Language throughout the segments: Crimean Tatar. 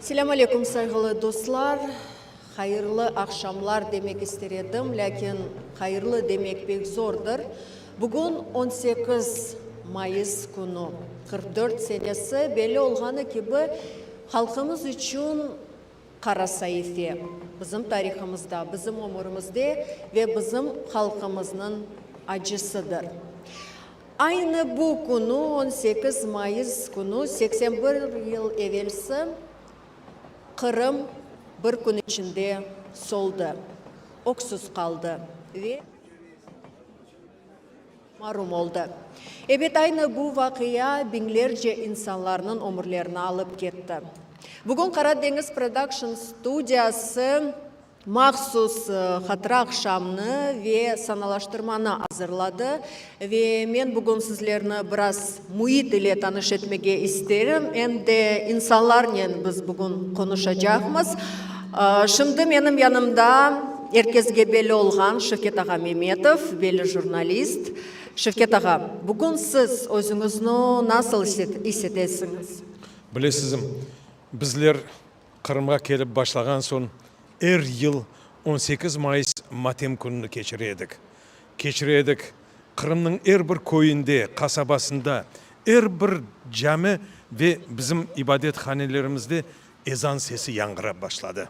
Selâm aleyküm, sayğılı dostlar! Hayırlı aqşamlar demek ister edim, lâkin hayırlı demek pek zordır. Bugün 18 mayıs künü, 44 senesi, belli olğanı kibi, halqımız içün qara saife, bizim tarihımızda, bizim ömürimizde ve bizim halqımıznıñ acısıdır. Aynı bu künü, 18 mayıs künü, 81 yıl evelsi Qırım bir kün içinde soldı, öksüz qaldı ve marum oldı. Ebet, aynı bu vaqia biñlerce insanlarnıñ ömürlerini alıp ketti. Bugün Qara deñiz prodakşn studiyası Mahsus hatıra aqşamnı ve sanalaştırmanı azırladı ve men bugün sizlerni biraz müit ile tanış etmege isterim, em de insanlarnen biz bugün qonuşacaqmız. Şimdi menim yanımda er kesge belli olğan Şevket ağa Memetov, belli jurnalist. Şevket ağa, bugün siz özüñizni nasıl is etesiñiz? Bilesizm, bizler Qırımğa kelip başlağan soñ er yıl 18 mayıs matem kününi keçire edik. Keçire edik Qırımnıñ er bir köyünde, qasabasında, er bir cami ve bizim ibadethanelerimizde ezan sesi yañğırap başladı.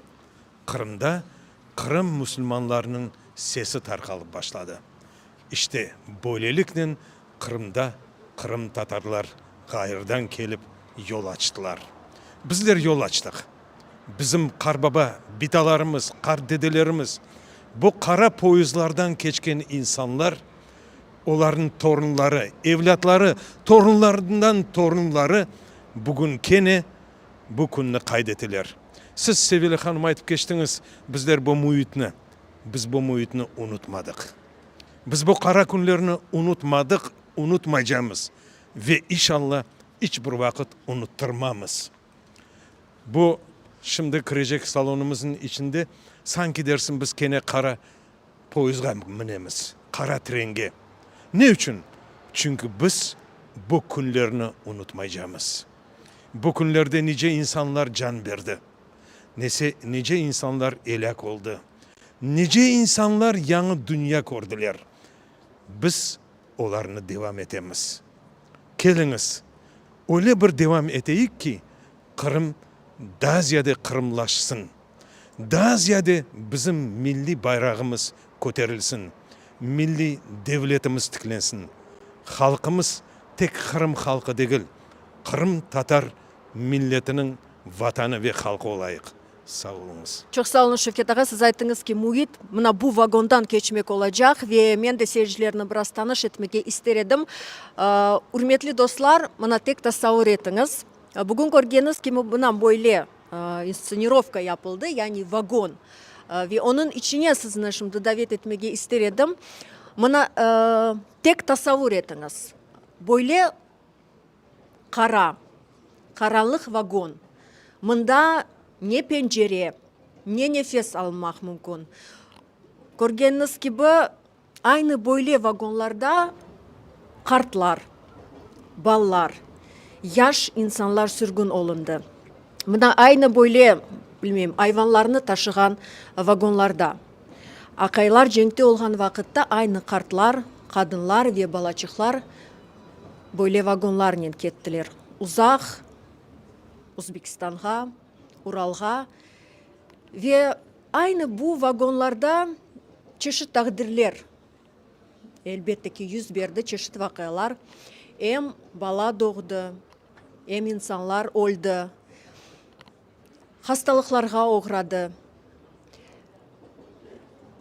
Qırımda Qırım musulmanlarınıñ sesi tarqalıp başladı. İşte, böyleliknen Qırımda qırımtatarlar ğayırdan kelip yol açtılar. Bizler yol açtıq. Bizim qarbaba, bitalarımız, qartdedelerimiz, bu qara poyezdlardan keçken insanlar, olarnıñ torunları, evlâtları, torunlarından torunları bugün kene bu künni qayd eteler. Siz, Sevile hanım, aytıp keçtiñiz, bizler bu müitni, biz bu müitni unutmadıq. Biz bu qara künlerni unutmadıq, unutmaycamız ve inşalla iç bir vaqıt unuttırmamız. Bu şimdi kirecek salonımıznıñ içinde sanki dersiñ biz kene qara poyezdğa minemiz, qara trenge. Ne içün? Çünki biz bu künlerni unutmaycamız. Bu künlerde nice insanlar can berdi. Nese nice insanlar elâk oldı. Nice insanlar yañı dünya kördiler. Biz olarnı devam etemiz. Keliñiz, öyle bir devam eteyik ki, Qırım daa ziyade qırımlaşsın, daa ziyade bizim milliy bayrağımız köterilsin, milliy devletimiz tiklensin, halqımız tek Qırım halqı degil, qırımtatar milletiniñ Vatanı ve halqı olayıq. Sağ oluñız. Çoq sağ oluñ, Şevket ağa. Siz ayttıñız ki, müit mına bu vagondan keçmek olacaq ve men de seyircilerni biraz tanış etmege ister edim. Ürmetli dostlar, mına tek tasavur etiñiz, bugün körgeniñiz kibi mına böyle instsenirovka yapıldı, yani vagon ve onıñ içine sizni şimdi davet etmege ister edim. Mına tek tasavur etiñiz, böyle Qara, qaranlıq vagon. Mında ne pencere, ne nefes almaq mümkün. Körgeniñiz kibi, aynı böyle vagonlarda qartlar, balalar, yaş insanlar sürgün olundı. Mına aynı böyle, bilmeyim, ayvanlarnı taşığan vagonlarda. Aqaylar cenkte olğan vaqıtta aynı qartlar, qadınlar ve balaçıqlar Böyle vagonlarnen kettiler uzaq Uzbekistanğa, Uralğa ve aynı bu vagonlarda çeşit taqdirler, elbette ki, yüz berdi, çeşit vaqialar, em bala doğdı, em insanlar öldi, hastalıqlarğa oğradı.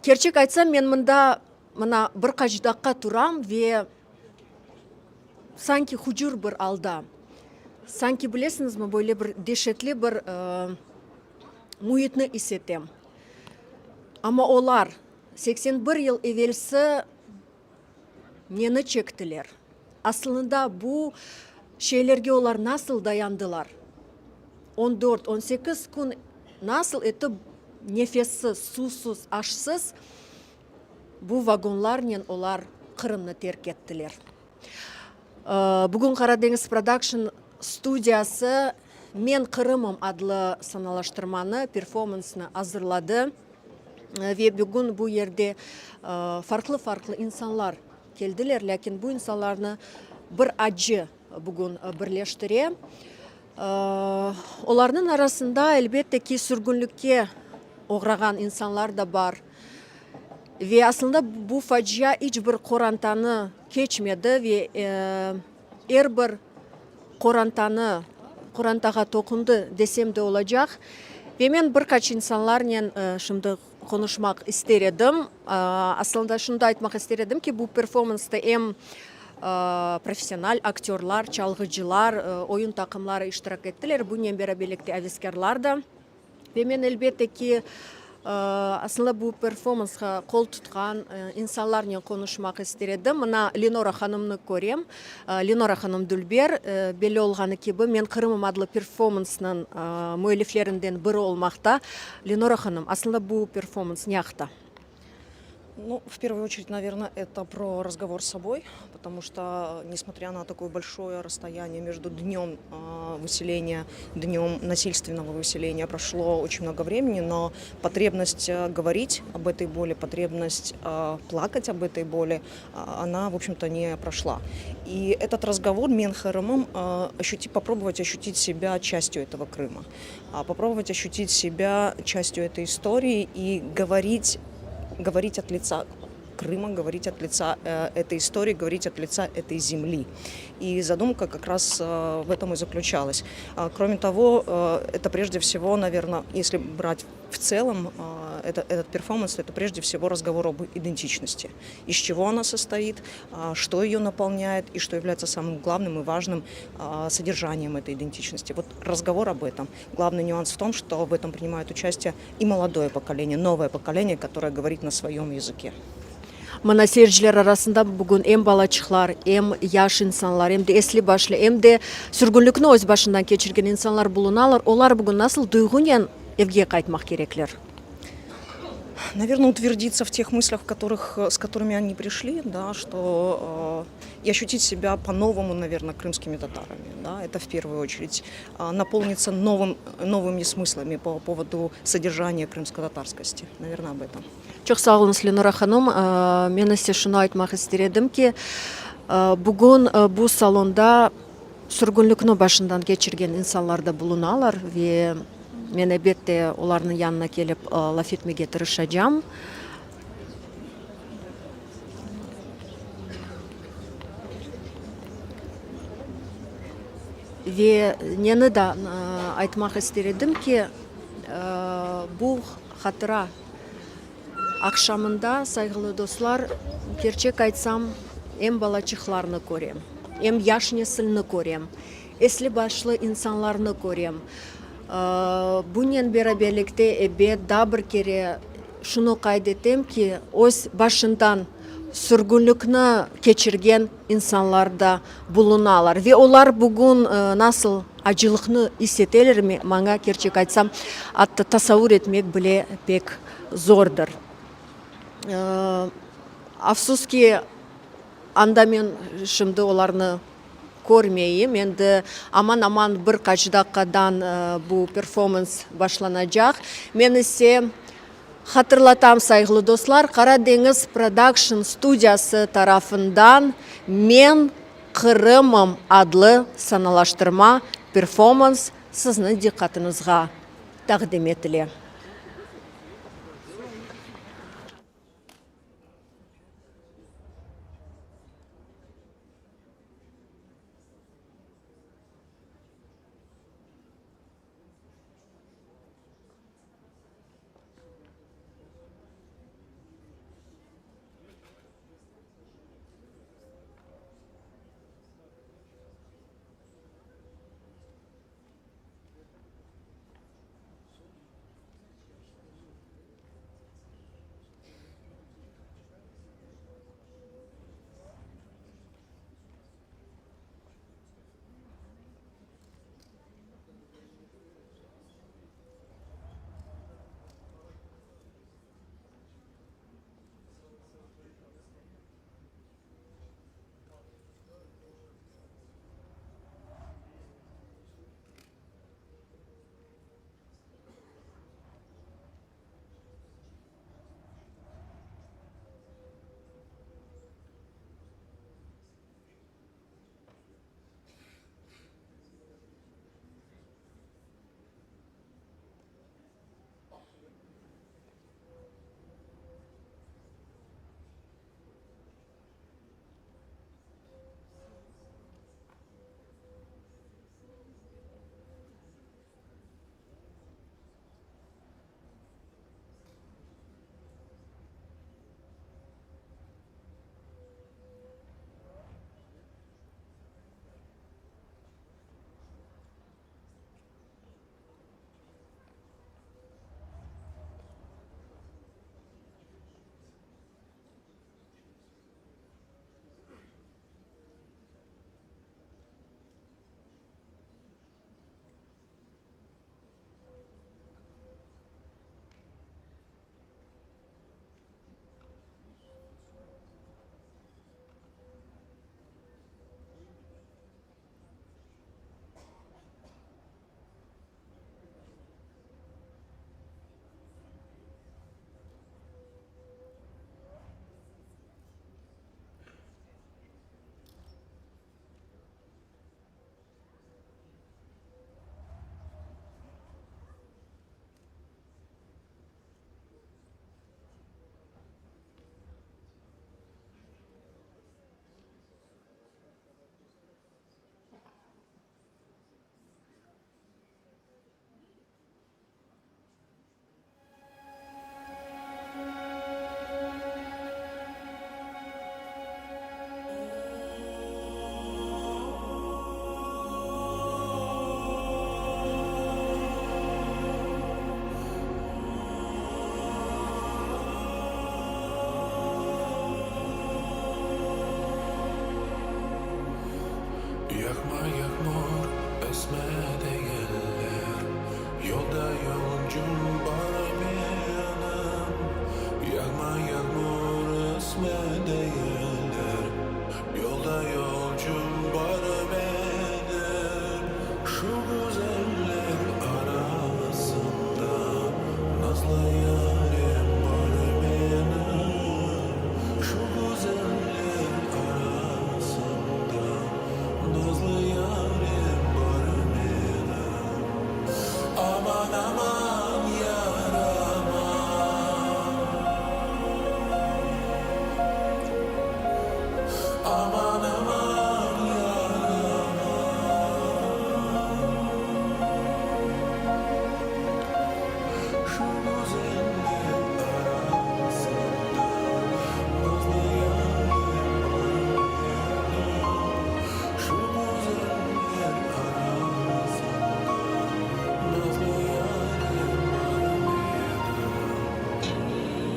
Kerçek aytsam, men mında mına bir qaç daqqa turam ve Sanki hucur bir alda, sanki, bilesiñizmi, böyle bir deşetli bir müitni is etem. Amma olar 81 yıl evelsi neni çektiler? Aslında bu şeylerge olar nasıl dayandılar? On dört, on sekiz kün nasıl etip nefessiz, suvsuz, aşsız Bu vagonlarnen olar Qırımnı terk ettiler. Bugün Qaradeñiz Production studiyası. Men Qırımım adlı sanalaştırmanı, performansnı azırladı. Ve bugün bu yerde farqlı-farqlı insanlar keldiler, lâkin bu insanlarnı bir acı bugün birleştire. Olarnıñ arasında, elbette ki, sürgünlikke oğrağan insanlar da bar. Ve aslında bu facia iç bir qorantanı keçmedi ve er bir qorantanı, qorantağa toqundı desem de olacaq. Ve men bir qaç insanlarnen şimdi qonuşmaq ister edim. Aslında şunı da aytmaq ister edim ki, bu performansta em professional aktörlar, çalğıcılar, oyun taqımları iştirak ettiler, bunen beraberlikte aveskârlar da. Ve men, elbette ki, aslında bu performansqa qol tutqan insanlarnen qonuşmaq ister edim. Mına Lenora hanımnı körem. Lenora hanım Dülber, belli olğanı kibi, Men Qırımım adlı performansnıñ müelliflerinden biri olmaqta. Lenora hanım, aslında bu performans ne aqta? Ну, в первую очередь, наверное, это про разговор с собой, потому что, несмотря на такое большое расстояние между днем выселения, днем насильственного выселения, прошло очень много времени, но потребность говорить об этой боли, потребность плакать об этой боли, она, в общем-то, не прошла. И этот разговор Men Qırımım ощутить, попробовать ощутить себя частью этого Крыма, попробовать ощутить себя частью этой истории и говорить говорить от лица Крыма, говорить от лица э, этой истории, говорить от лица этой земли. И задумка как раз э, в этом и заключалась. Кроме того, э, это прежде всего, наверное, если брать в целом это, этот перформанс, это прежде всего разговор об идентичности. Из чего она состоит, что ее наполняет и что является самым главным и важным содержанием этой идентичности. Вот разговор об этом. Главный нюанс в том, что в этом принимает участие и молодое поколение, новое поколение, которое говорит на своем языке. Mına seyirciler arasında bugün em balaçıqlar, em yaş insanlar, em de esli-başlı, em de sürgünlikni öz başından keçirgen insanlar bulunalar. Olar bugün nasıl duyğunen evge qaytmaq kerekler? Наверное, утвердиться в тех мыслях, в которых, с которыми они пришли, да, что и ощутить себя по-новому, наверное, крымскими татарами, да, это в первую очередь, наполниться новым, новыми смыслами по поводу содержания крымско-татарскости, наверное, об этом. Çoq sağ oluñız, Lenora hanım. Men ise şunı aytmaq ister edim ki, bugün bu salonda sürgünlikni başından keçirgen insanlar da bulunalar ve men, elbette, olarnıñ yanına kelip laf etmege tırışacam. Ve neni da aytmaq ister edim ki, bu hatıra aqşamında, sayğılı dostlar, kerçek aytsam, em balaçıqlarnı körem, em yaş nesilni körem, esli-başlı insanlarnı körem. Bunen beraberlikte, ebet, daa bir kere şunı qayd etem ki, öz başından sürgünlikni keçirgen insanlar da bulunalar ve olar bugün nasıl acılıqnı is eteler, maña, kerçek aytsam, atta tasavur etmek bile pek zordır. Afsus ki, anda men şimdi olarnı körmeyim. Endi aman-aman bir qaç daqqadan bu performans başlanacaq. Men ise hatırlatam, sayğılı dostlar, Qara deñiz prodakşn studiyası tarafından Men Qırımım adlı sanalaştırma performans sizniñ diqqatıñızğa taqdim etile. Yağma yağmur esme degenler, Yolda yolcum bar menim. Yağma yağmur esme degenler, Yolda yolcum bar menim. Şu güzeller arasında Nazlı yarim bar menim. Şu güzeller arasında Nazlı yarim bar menim. Aman, aman, yar, aman. Aman, aman, yar, aman. Şu güzeller arasında Nazlı yarim bar menim. Şu güzeller arasında Nazlı yarim bar menim.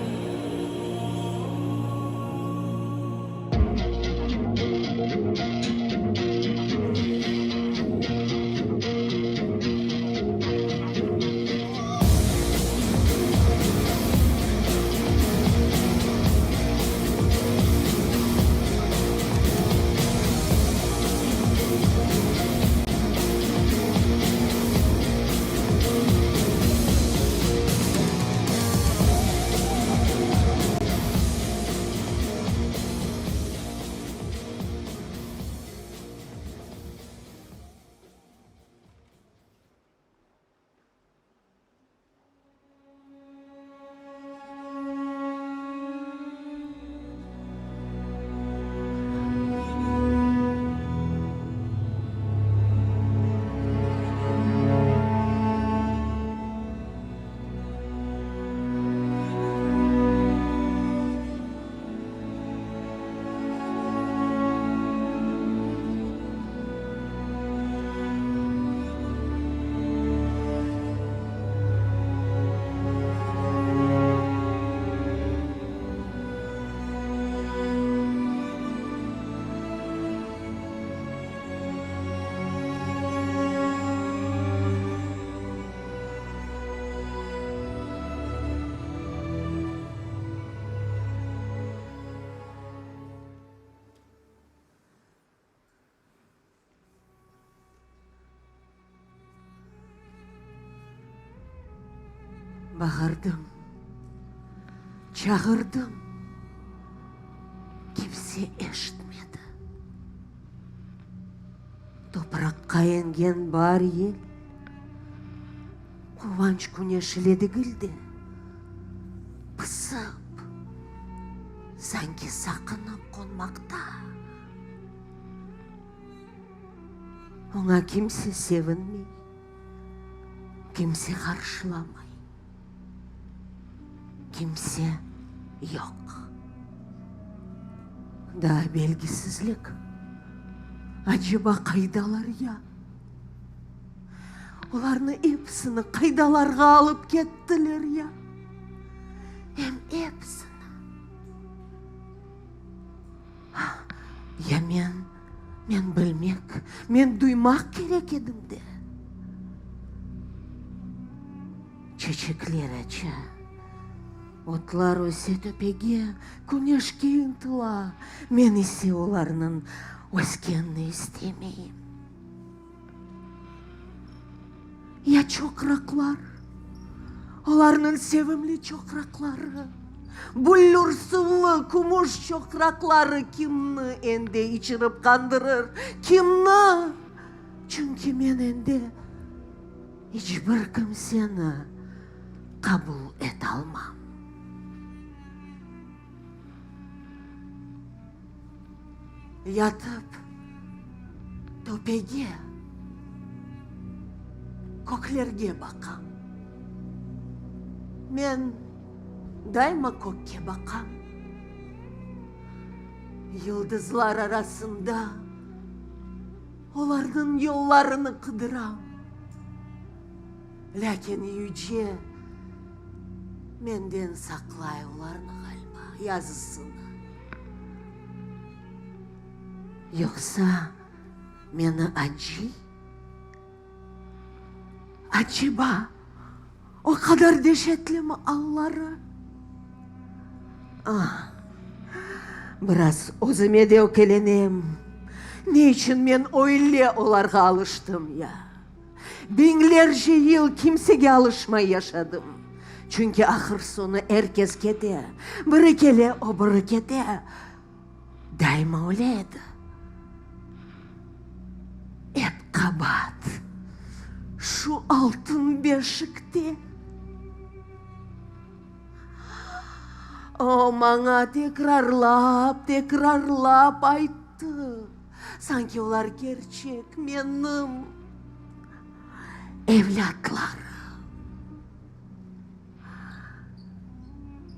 Bağırdım, çağırdım, kimse eşitmedi. Topraqqa engen baar yel, quvanç küneşile degil de, pısıp, sanki saqınıp qonmaqta. Oña kimse sevinmey, kimse qarşılamay, kimse yoq. Daa belgisizlik, aceba qaydalar ya? Olarnı episini qaydalarğa alıp kettiler ya? Em episini. Ya men, men bilmek, men duymaq kerek edim de. Çeçekler aça, otlar öse töpege, küneşke ıntıla, men ise olarnıñ öskenini istemeyim. Ya çoqraqlar? Olarnıñ sevimli çoqraqları, büllür suvlı kümüş çoqraqları kimni endi içirip qandırır, kimni? Çünki men endi iç bir kimseni qabul etalmam. Yatıp töpege, köklerge baqam. Men daima kökke baqam. Yıldızlar arasında olarnıñ yollarını qıdıram. Lâkin Yüce menden saqlay olarnı ğaliba, yazısını. Yoqsa. Meni acıy? Aceba, o qadar deşetlimi alları? Ah, biraz özüme de ökelenem, ne içün men öyle olarğa alıştım ya? Biñlerce yıl kimsege alışmay yaşadım. Çünki ahır-soñu er kes kete, biri kele, o biri kete. Daima öyle edi. Ep qabaat şu Altın beşikte. O, maña tekrarlap, tekrarlap ayttı, sanki olar kerçek menim evlâtlarım.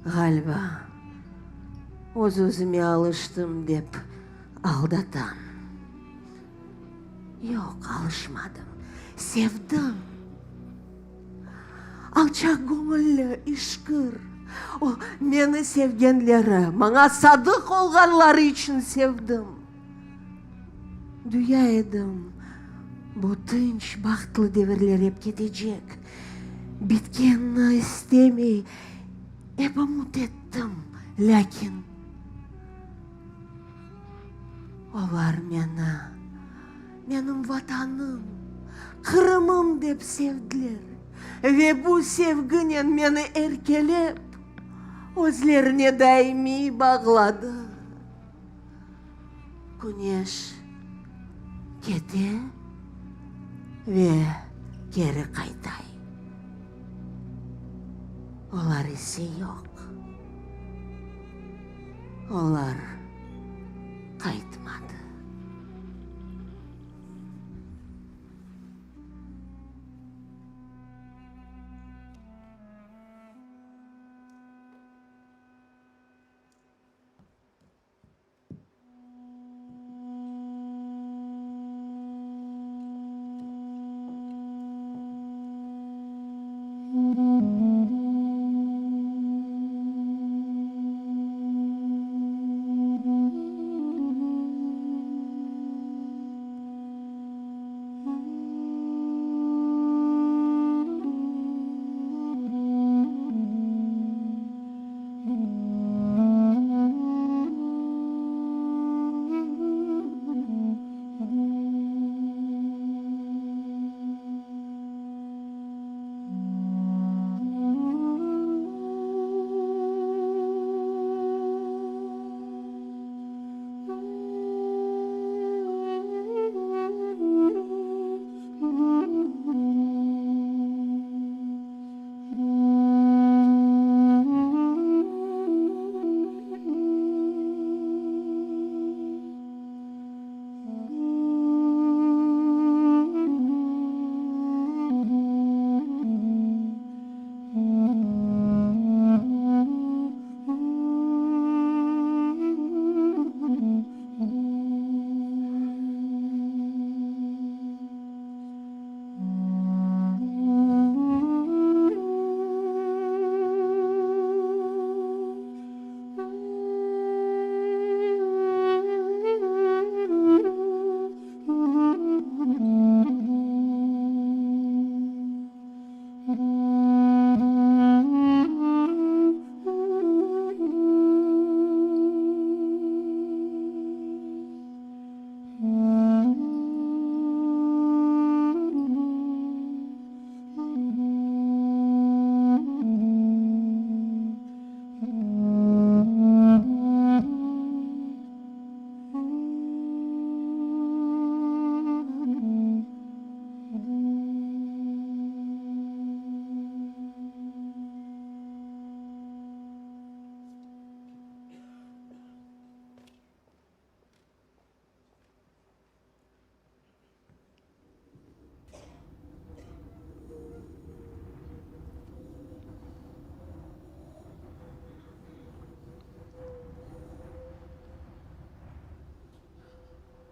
Ğaliba, öz-özüme alıştım dep aldatam. Yoq, alışmadım, sevdim. Alçaqgöñülli, işkir, o, meni sevgenleri, maña sadıq olğanları içün sevdim. Duya edim, bu tınç, bahtlı devirler ep ketecek. Bitkenini istemey, ep ümüt ettim, lâkin olar meni, menim Vatanım, Qırımım dep sevdiler ve bu sevginen meni erkelep, özlerine daimiy bağladı. Küneş kete ve keri qaytay. Olar ise yoq. Olar qaytmadı.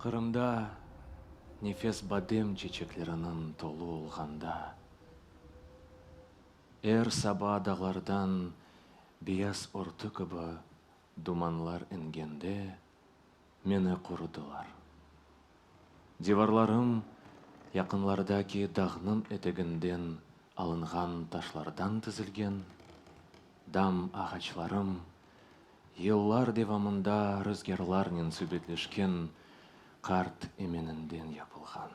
Qırımda nefes badem çeçekleriniñ tolu olğanda, er saba dağlardan beyaz örtü kibi dumanlar ingende meni qorudılar. Divarlarım yaqınlardaki dağnıñ eteginden alınğan taşlardan tizilgen, dam ağaçlarım yıllar devamında rızgârlarnen subetleşken qart emeninden yapılğan.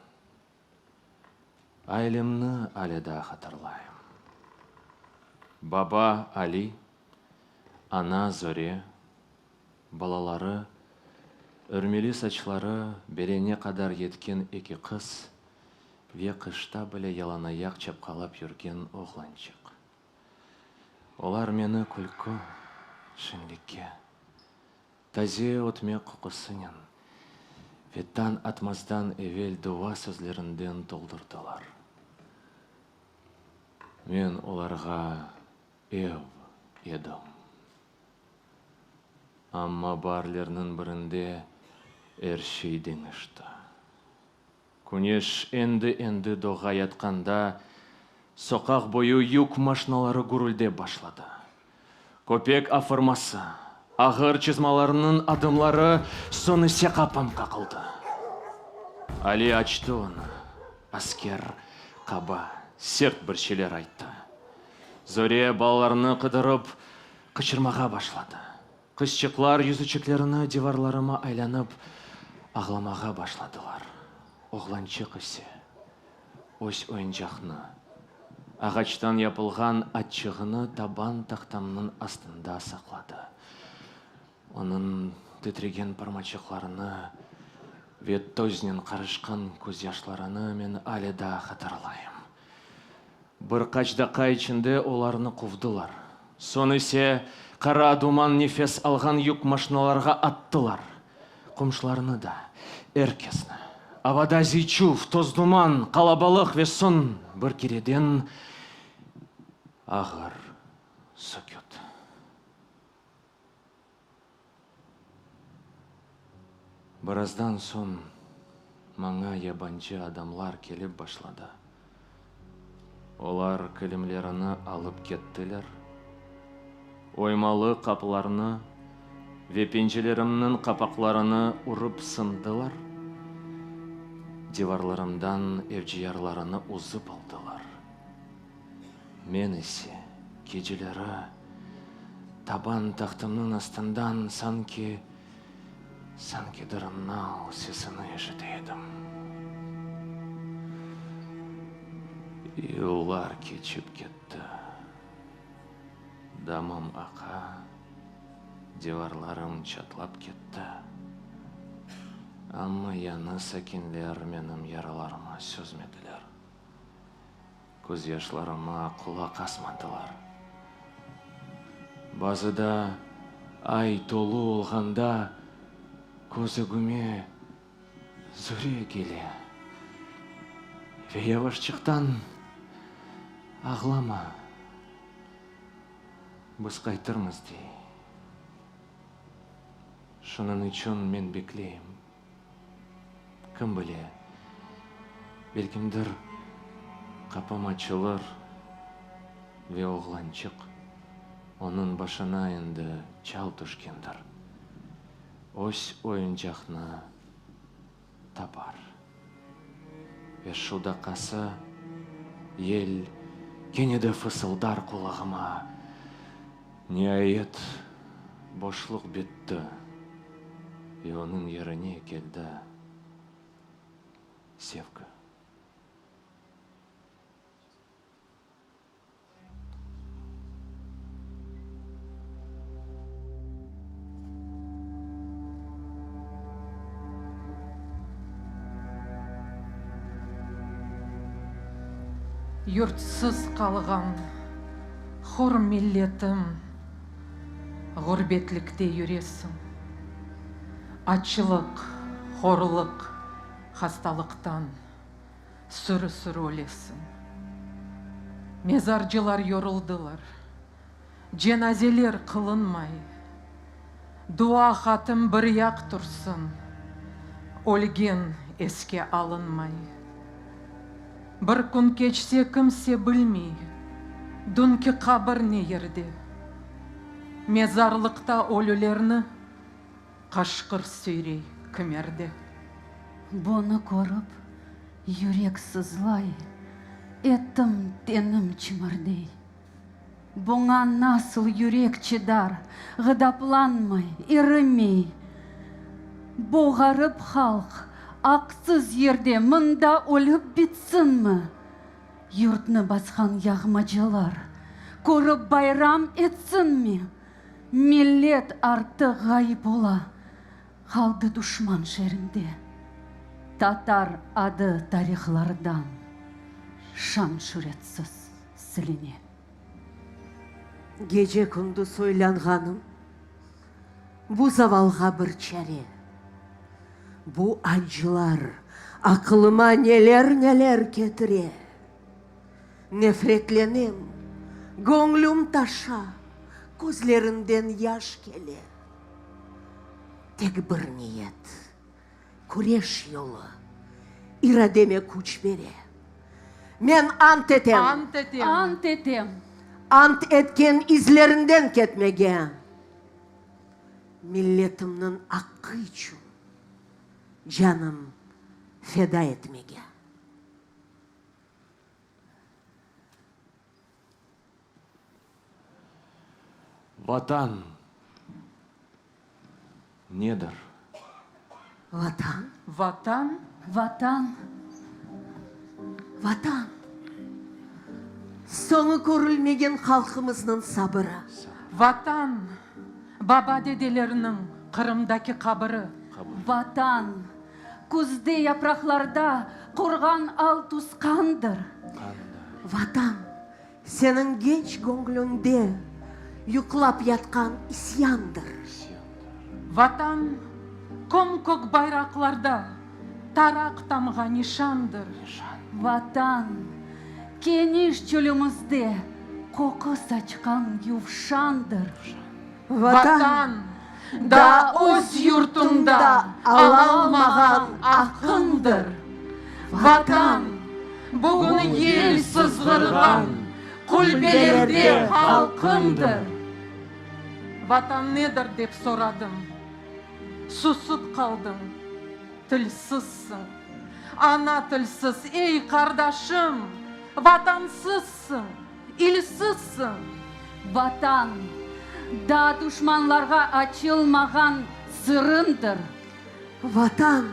Ailemni ale daa hatırlayım. Baba Ali, ana Zore, balaları, örmeli saçları beline qadar yetken eki qız ve qışta bile yalanayaq çapqalap yürgen oğlançıq. Olar meni külkü, şeñlikke, taze ötmek qoqusınen ve tañ atmazdan evel dua sözlerinden toldurdılar. Men olarğa ev edim. Amma baarlerniñ birinde er şey deñişti. Küneş endi-endi doğayatqanda, soqaq boyu yük maşinaları gürüldep başladı. Köpek afırması, ağır çızmalarnıñ adımları, soñ ise qapım qaqıldı. Ali açtı onı. Asker qaba, sert bir şeyler ayttı. Zöre balalarını qıdırıp, qıçırmağa başladı. Qızçıqlar yüzüçiklerini divarlarıma aylanıp ağlamağa başladılar. Oğlançıq ise öz oyuncaqnı, ağaçtan yapılğan atçığını taban tahtamnıñ astında saqladı. Onıñ titregen parmaçıqlarını ve toznen qarışqan közyaşlarını men ale daa hatırlayım. Bir qaç daqqa içinde olarnı quvdılar. Soñ ise qara duman nefes alğan yük maşinalarğa attılar. Qomşularnı da, er kesni. Avada ziyçuv, toz-duman, qalabalıq ve soñ bir kereden ağır süküt. Birazdan soñ maña yabancı adamlar kelip başladı. Olar kilimlerini alıp kettiler, oymalı qapılarnı ve pencerelerimniñ qapaqlarını urıp sındılar, divarlarımdan evciyarlarını üzip aldılar. Men ise geceleri taban tahtımnıñ astından sanki, sankidir nal sesini eşite edim. Yıllar keçip ketti. Damım aqa, divarlarım çatlap ketti. Amma yañı sakinler menim yaralarıma sözmediler. Közyaşlarıma qulaq asmadılar. Bazıda ay tolu olğanda köz ögüme Zure kele ve yavaşçıqtan, Ağlama, biz qaytırmız, dey. Şunıñ içün men bekleyim. Kim bile, belkimdir qapım açılır ve oğlançıq, onıñ başına endi çal tüşkendir, öz oyuncaqnı tapar. Ve şu daqqası yel kene de fısıldar qulağıma, Niayet, boşluq bitti ve onıñ yerine keldi sevgi. Yurtsız qalğan hor milletim, Ğurbetlikte yüresiñ. Açlıq, horluq, hastalıqtan Sürü-sürü ölesiñ. Mezarcılar yoruldılar, Cenazeler qılınmay. Dua-hatım bir yaq tursın, Ölgen eske alınmay. Bir kün keçse kimse bilmey, Dünki qabir ne yerde. Mezarlıqta ölülerni Qaşqır süyrey kimerde. Bunı körip, yürek sızlay, etim, tenim çimirdey. Buña nasıl yürek çıdar, ğıdaplanmay, irimey? Bu ğarip halq aqsız yerde mında ölip bitsinmi? Yurtnı basqan yağmacılar körip bayram etsinmi? Millet artıq ğayıp ola, qaldı duşman şerinde. Tatar adı tarihlardan şan-şüretsiz siline. Gece-kündüz oylanğanım, bu zavalğa bir çare. Bu acılar aqılıma neler-neler ketire. Nefretlenem, göñlüm taşa, közlerinden yaş kele. Tek bir niyet, küreş yolu irademe küç bere. Men ant etem. Ant etem. Ant etem. Ant etken izlerinden ketmege. Milletimniñ aqqı içün canım feda etmege. Vatan nedir? Vatan? Vatan? Vatan? Vatan, soñu körülmegen halqımıznıñ sabırı. Vatan, baba-dedelerniñ Qırımdaki qabiri. Vatan, küzde yapraqlarda qurğan al tüs qandır. Vatan, seniñ genç göñlüñde yuqlap yatqan isyandır. Vatan, köm-kök bayraqlarda taraq tamğa nişandır. Vatan, keniş çölümizde qoqu saçqan yuvşandır. Vatan, daa öz yurtuñda alalmağan aqqıñdır. Vatan, bugün yel sızğırğan qulbelerde halqıñdır. Vatan nedir dep soradım, susıp qaldıñ, tilsizsiñ. Ana tilsiz, ey, qardaşım, vatansızsıñ. İlsizsiñ, Vatan, daa duşmanlarğa açılmağan sırındır. Vatan,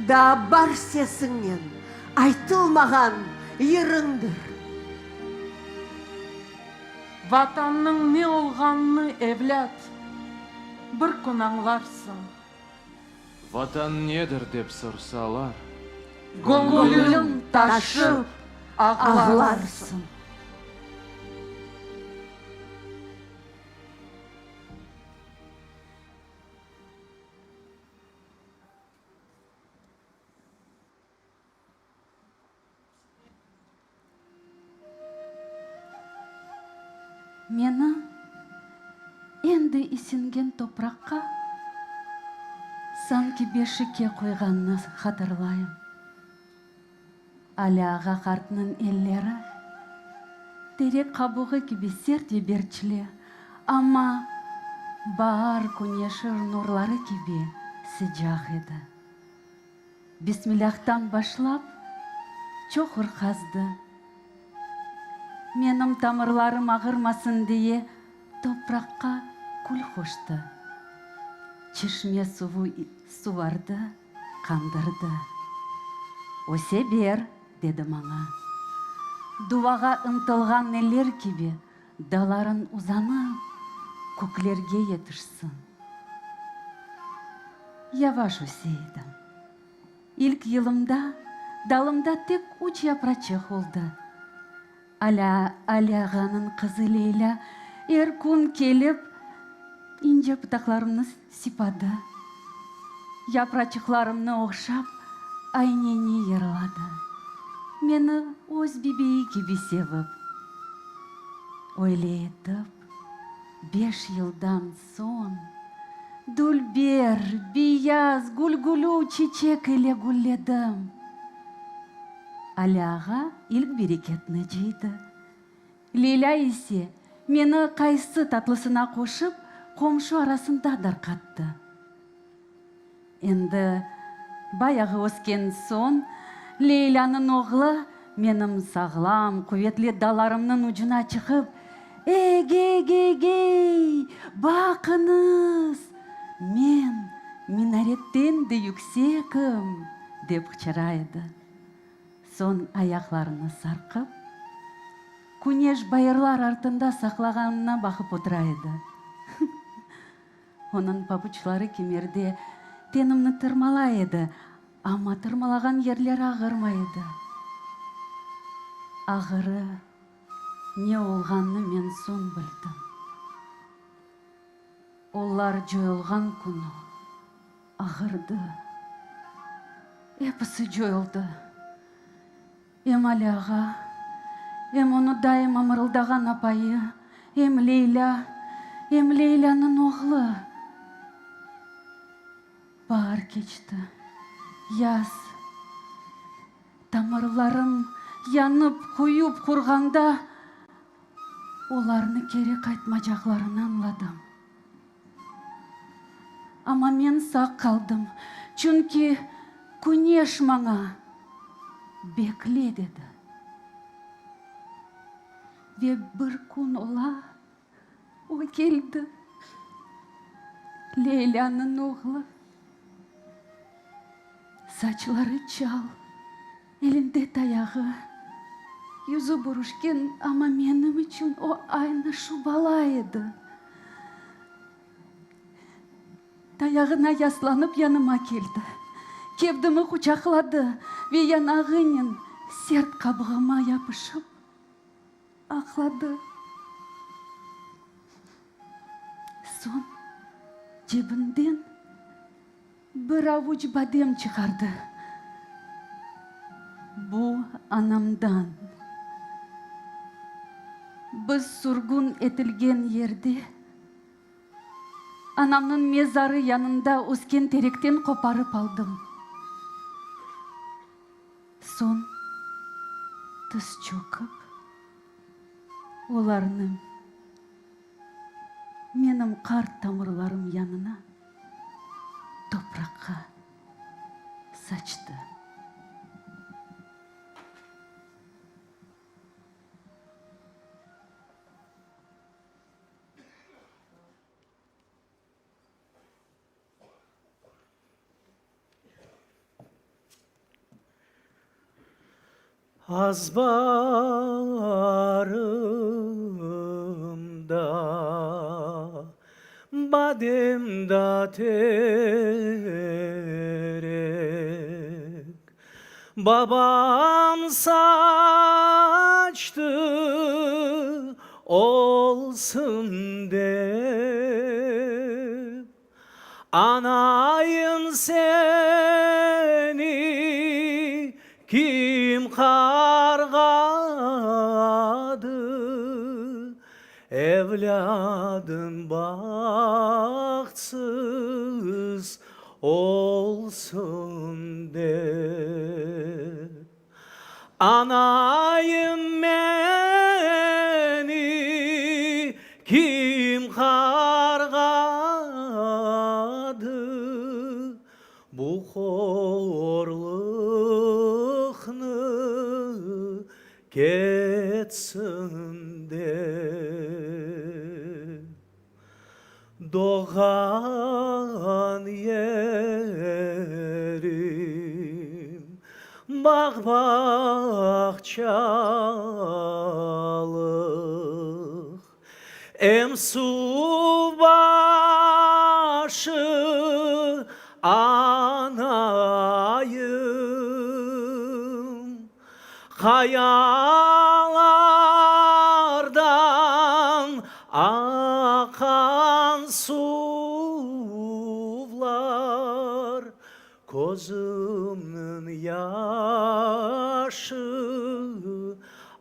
daa bar sesiñnen aytılmağan yırıñdır. Vatannıñ ne olğanını, evlât, bir kün añlarsıñ. Vatan nedir dep sorsalar. Göñlüñ taşıp ağlarsıñ. Meni endi isingen topraqqa sanki beşikke qoyğanını hatırlayım. Ali ağa qartnıñ elleri terek qabuğı kibi sert ve berçli, amma baar küneşi nurları kibi sıcaq edi. Bismillâhtan başlap, çoqur qazdı. Menim tamırlarım ağırmasın diye, topraqqa kül qoştı. Çeşme suvu suvardı, qandırdı. Öse ber, dedi maña. Duvağa ıntılğan eller kibi dalarıñ uzanıp, köklerge yetişsin. Yavaş öse edim. İlk yılımda dalımda tek üç yapraçıq oldı. Alâ Ali ağanıñ qızı Leylâ er kün kelip, ince pıtaqlarımnı sipadı, yapraçıqlarımnı ohşap, ayneni yırladı. Meni öz bebeği kibi sevip. Öyle etip, beş yıldan Soñ, dülber, beyaz, gülgülü çiçek ile gülledim. Ali ağa ilk bereketni cıydı. Leylâ ise meni qaysı tatlısına qoşıp, qomşu arasında darqattı. Endi. Bayağı ösken soñ, Leylânıñ oğlu menim sağlam, quvetli dallarımnıñ ucuna çıqıp, Ey-gey-gey-gey, baqıñız, men minaretten de yüksekim! dep qıçıra edi. Soñ ayaqlarını sarqıp, küneş bayırlar artında saqlağanına baqıp otura edi. Onıñ papuçları kimerde tenimni tırmalay edi, amma tırmalağan yerleri ağırmay edi. Ağırı ne olğanını men soñ bildim. Olar coyulğan künü ağırdı. Episi coyuldı. Em Ali ağa, em onı daima mırıldağan apayı, em Leylâ, em Leylânıñ oğlu. Baar keçti, yaz. Tamırlarım yanıp, küyüp qurğanda, olarnı keri qaytmacaqlarını añladım. Amma men sağ qaldım, çünki küneş maña, Bekle, dedi. Ve bir kün ola, o keldi, Leylânıñ oğlu. Saçları çal, elinde tayağı, yüzü bürüşken, amma menim içün o aynı şu bala edi. Tayağına yaslanıp yanıma keldi, kevdimi quçaqladı ve yanağınen sert qabığıma yapışıp aqladı. Soñ cebinden bir avuç badem çıqardı. Bu anamdan. Biz sürgün etilgen yerde, anamnıñ mezarı yanında ösken terekten qoparıp aldım. Soñ tiz çökip, olarnı menim qart tamırlarım yanına topraqqa saçtı. Azbarımda badem da terek, Babam saçtı olsun dep. Anayım seni kim qarğadı, Evlâdıñ bahtsız olsun dep. Anayım meni kim qarğadı, Bu horluqnı ketsin dep. Doğğan yerim, bağ-bağçalıq, Em suv başı, anayım. Qayalardan aqan suvlar, Közümniñ yaşı,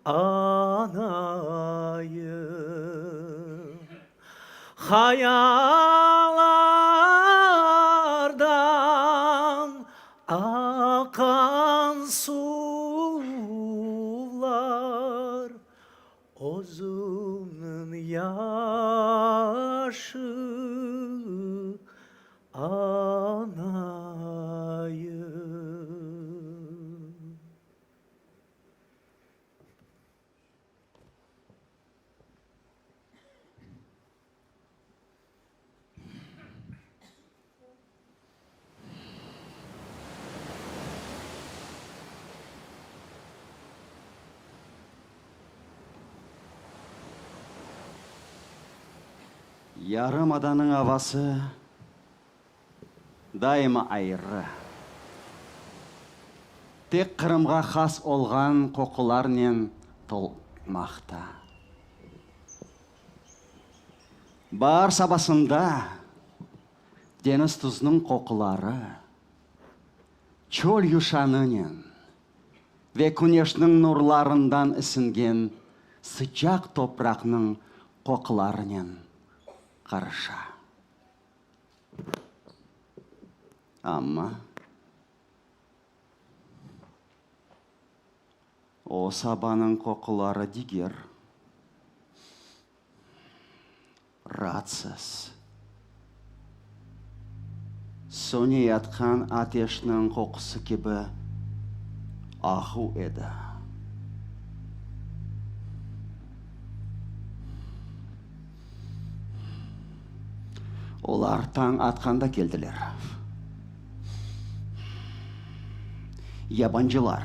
anayım. Qayalardan Aqan suvlar, Özümniñ yaşı, anayım. Yarımadanıñ avası daima ayrı. Tek Qırımğa has olğan qoqularnen tolmaqta. Baar sabasında deñiz tuzunıñ qoquları çöl yuşanınen ve küneşniñ nurlarından isingen sıcaq topraqnıñ qoqularınen qarışa. Amma o sabanıñ qoquları diger, raatsız, söneyatqan ateşniñ qoqusı kibi ağu edi. Olar tañ atqanda keldiler. Yabancılar,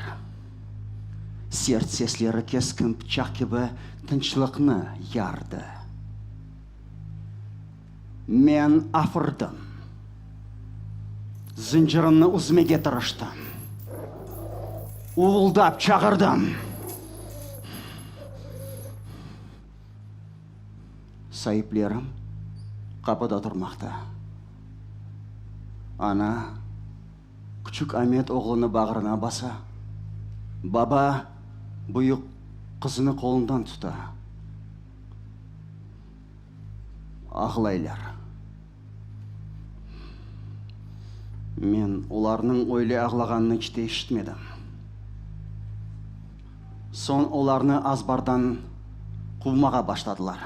sert sesleri keskin pıçaq kibi tınçlıqnı yardı. Men afırdım. Zıncırımnı üzmege tırıştım. Uvuldap çağırdım. Saiplerim qapıda turmaqta. Ana, küçük Amet oğlunı bağrına basa, baba büyük qızını qolundan tuta. Ağlaylar. Men olarnıñ öyle ağlağanını iç te eşitmedim. Soñ olarnı azbardan quvmağa başladılar.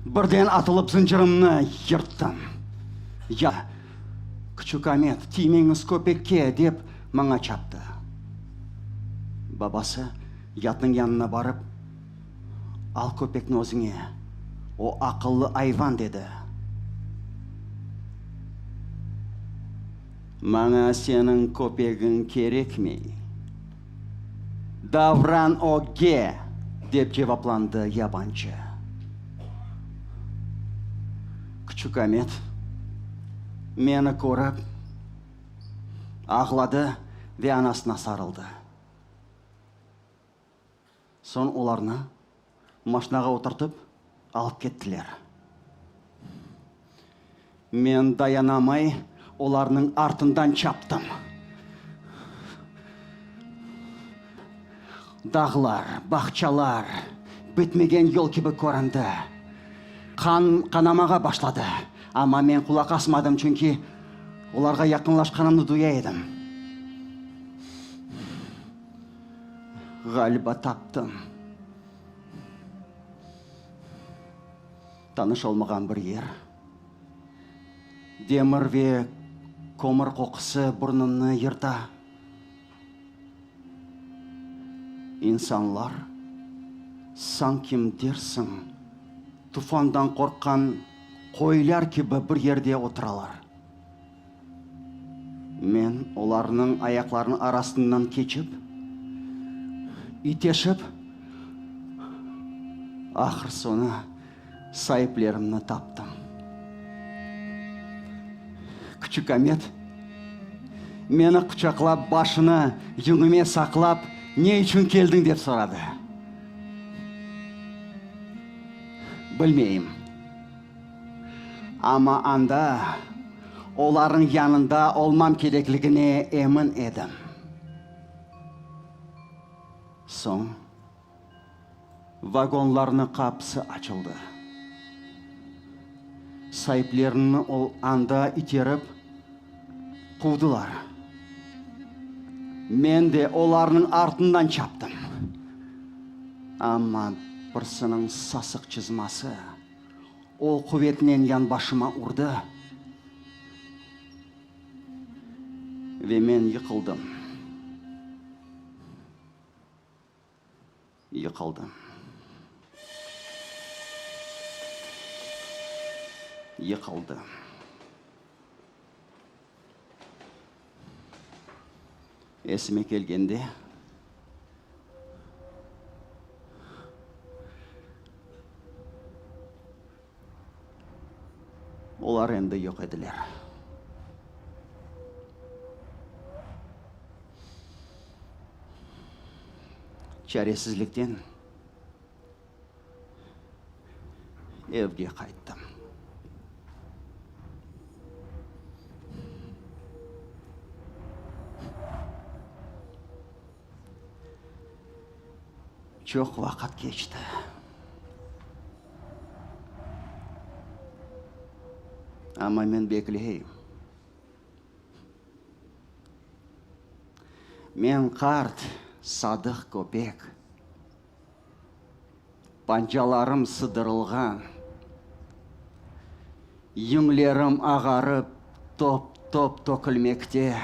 Birden atılıp zıncırımnı yırttım. Ya, küçük Amet, tiymeñiz köpekke, dep maña çaptı. Babası yatnıñ yanına barıp, Al köpekni özüñe, o aqıllı ayvan, dedi. Maña seniñ köpegiñ kerekmey. Davran ögge! dep cevaplandı yabancı. Küçük Amet meni körip, ağladı ve anasına sarıldı. Soñ olarnı maşnağa oturtıp alıp kettiler. Men dayanamay, olarnıñ artından çaptım. Dağlar, bağçalar bitmegen yol kibi köründi. Qan qanamağa başladı, amma men qulaq asmadım, çünki olarğa yaqınlaşqanımnı duya edim. Ğaliba taptım. Tanış olmağan bir yer. Demir ve kömür qoqusı burnumnı yırta. İnsanlar, sankim dersiñ, tufandan qorqqan qoylar kibi bir yerde oturalar. Men olarnıñ ayaqlarınıñ arasından keçip, iteşip, ahır soñu saiplerimni taptım. Küçük Amet meni quçaqlap, başını yüñüme saqlap, Ne içün keldiñ, dep soradı. Bilmeyim. Amma anda, olarnıñ yanında olmam kerekligine emin edim. Soñ vagonlarnıñ qapısı açıldı. Saiplerini anda iterip quvdılar. Men de olarnıñ artından çaptım. Amma birisiniñ sasıq çızması O quvetnen yanbaşıma urdı ve men yıqıldım. Yıqıldım. Yıqıldım. Esime kelgende, Olar endi yoq ediler. Çaresizlikten evge qayttım. Çoq vaqıt keçti. Amma men bekleyim. Men qart, sadıq köpek. Pancalarım sıdırılğan, Yüñlerim ağarıp, top-top tökülmekte.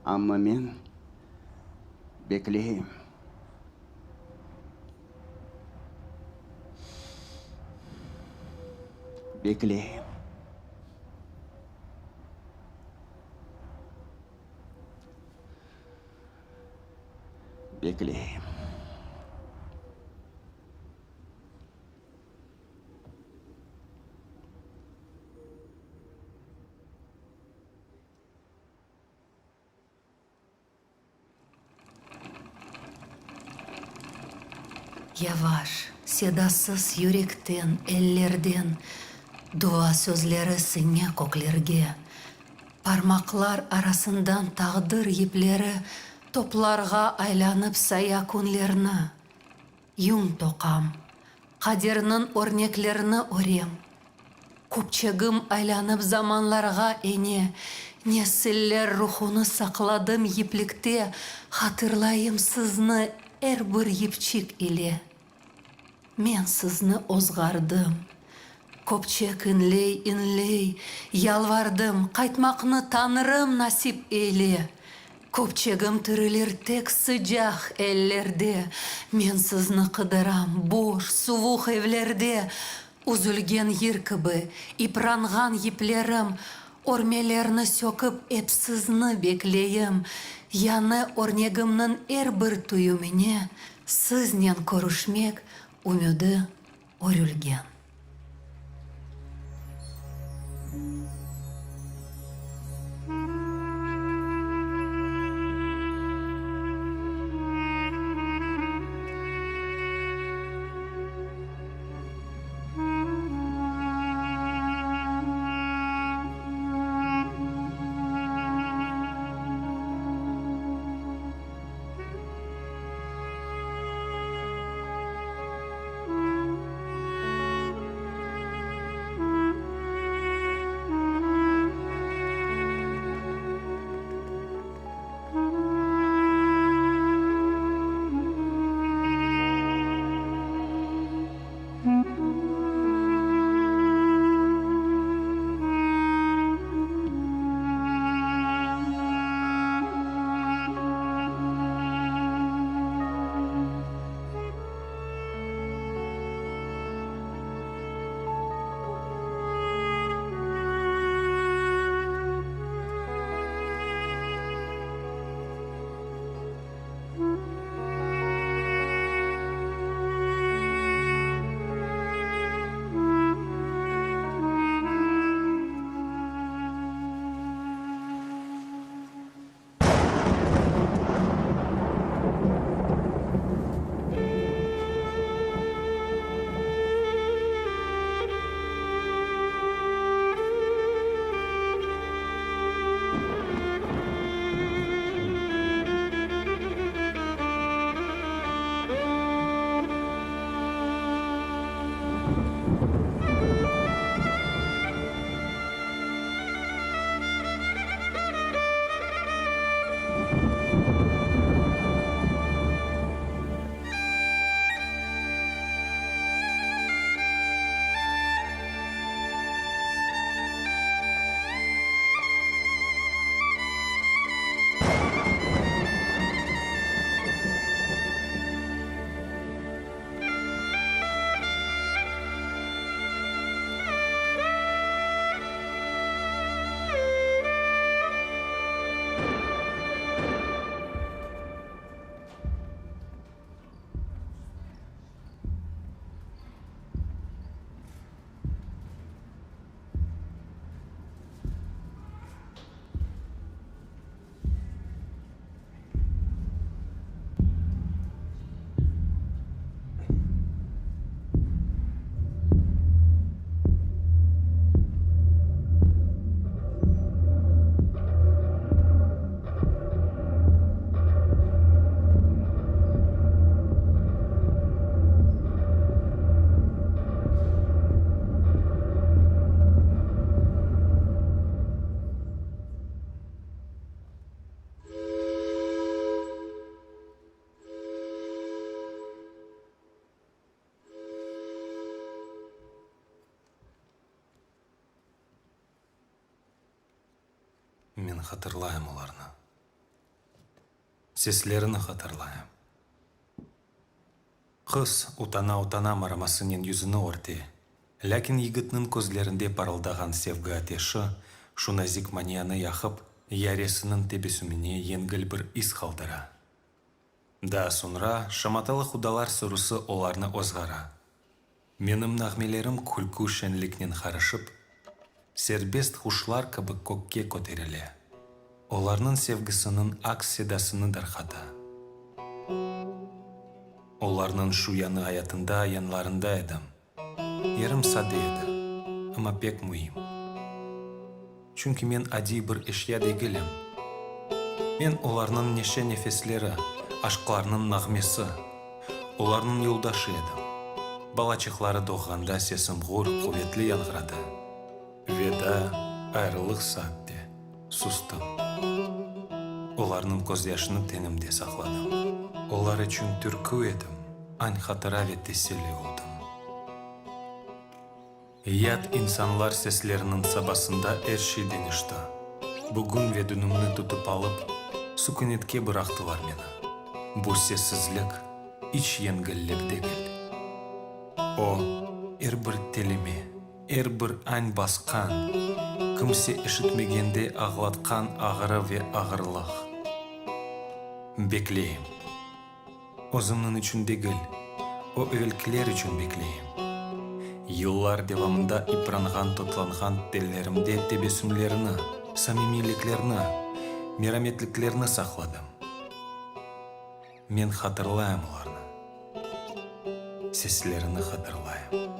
Amma men bekleyim. Bekleyim. Bekleyim. Yavaş, sedasız yürekten, ellerden Dua sözleri siñe köklerge. Parmaqlar arasından taqdir yipleri Toplarğa aylanıp saya künlerni. Yün toqam, qaderniñ örneklerini örem. Köpçegim aylanıp zamanlarğa ene, Nesiller ruhunı saqladım yiplikte, Hatırlayım sizni er bir yipçik ile. Men sizni ozğardım. Köpçek inley-inley, yalvardım, Qaytmaqnı Tañrım nasip eyle. Köpçegim tirilir tek sıcaq ellerde, Men sizni qıdıram boş, suvuq evlerde. Üzülgen yır kibi ipranğan yiplerim, Örmelerni sökip ep sizni bekleyim. Yañı örnegimniñ er bir tüyümine Siznen körüşmek ümüdi örülgen. Men hatırlayım olarnı. Seslerini hatırlayım. Qız utana-utana maramasınen yüzüni örte, lâkin yigitniñ közlerinde parıldağan sevgi ateşi şu nazik manianı yaqıp, yaresiniñ tebessümine yengil bir iz qaldıra. Daa soñra şamatalı qudalar sürüsi olarnı ozğara. Menim nağmelerim külkü şeñliknen qarışıp, serbest quşlar kibi kökke köterile, olarnıñ sevgisiniñ aks sedasını darqata. Olarnıñ şu yañı ayatında yanlarında edim. Yerim sade edi, amma pek müim. Çünki men adiy bir eşya degilim. Men olarnıñ neşe nefesleri, aşqlarınıñ nağmesi, olarnıñ yoldaşı edim. Balaçıqları doğğanda sesim ğur, quvetli yañğıradı. Veda, ayrılıq saatte sustım. Olarnıñ közyaşını tenimde saqladım. Olar içün türkü edim, añ-hatıra ve teselli oldım. Yat insanlar sesleriniñ sabasında er şey deñişti. Bugün ve dünümni tutıp alıp, sükünetke bıraqtılar meni. Bu sessizlik iç yengillik degil. O, er bir telime, er bir añ basqan, kimse eşitmegende ağlatqan ağrı ve ağırlıq. Bekleyim. Özümniñ içün degil, o evelkiler içün bekleyim. Yıllar devamında ipranğan-totlanğan tellerimde tebessümlerini, samimiyliklerini, merametliklerini saqladım. Men hatırlayım olarnı. Seslerini hatırlayım.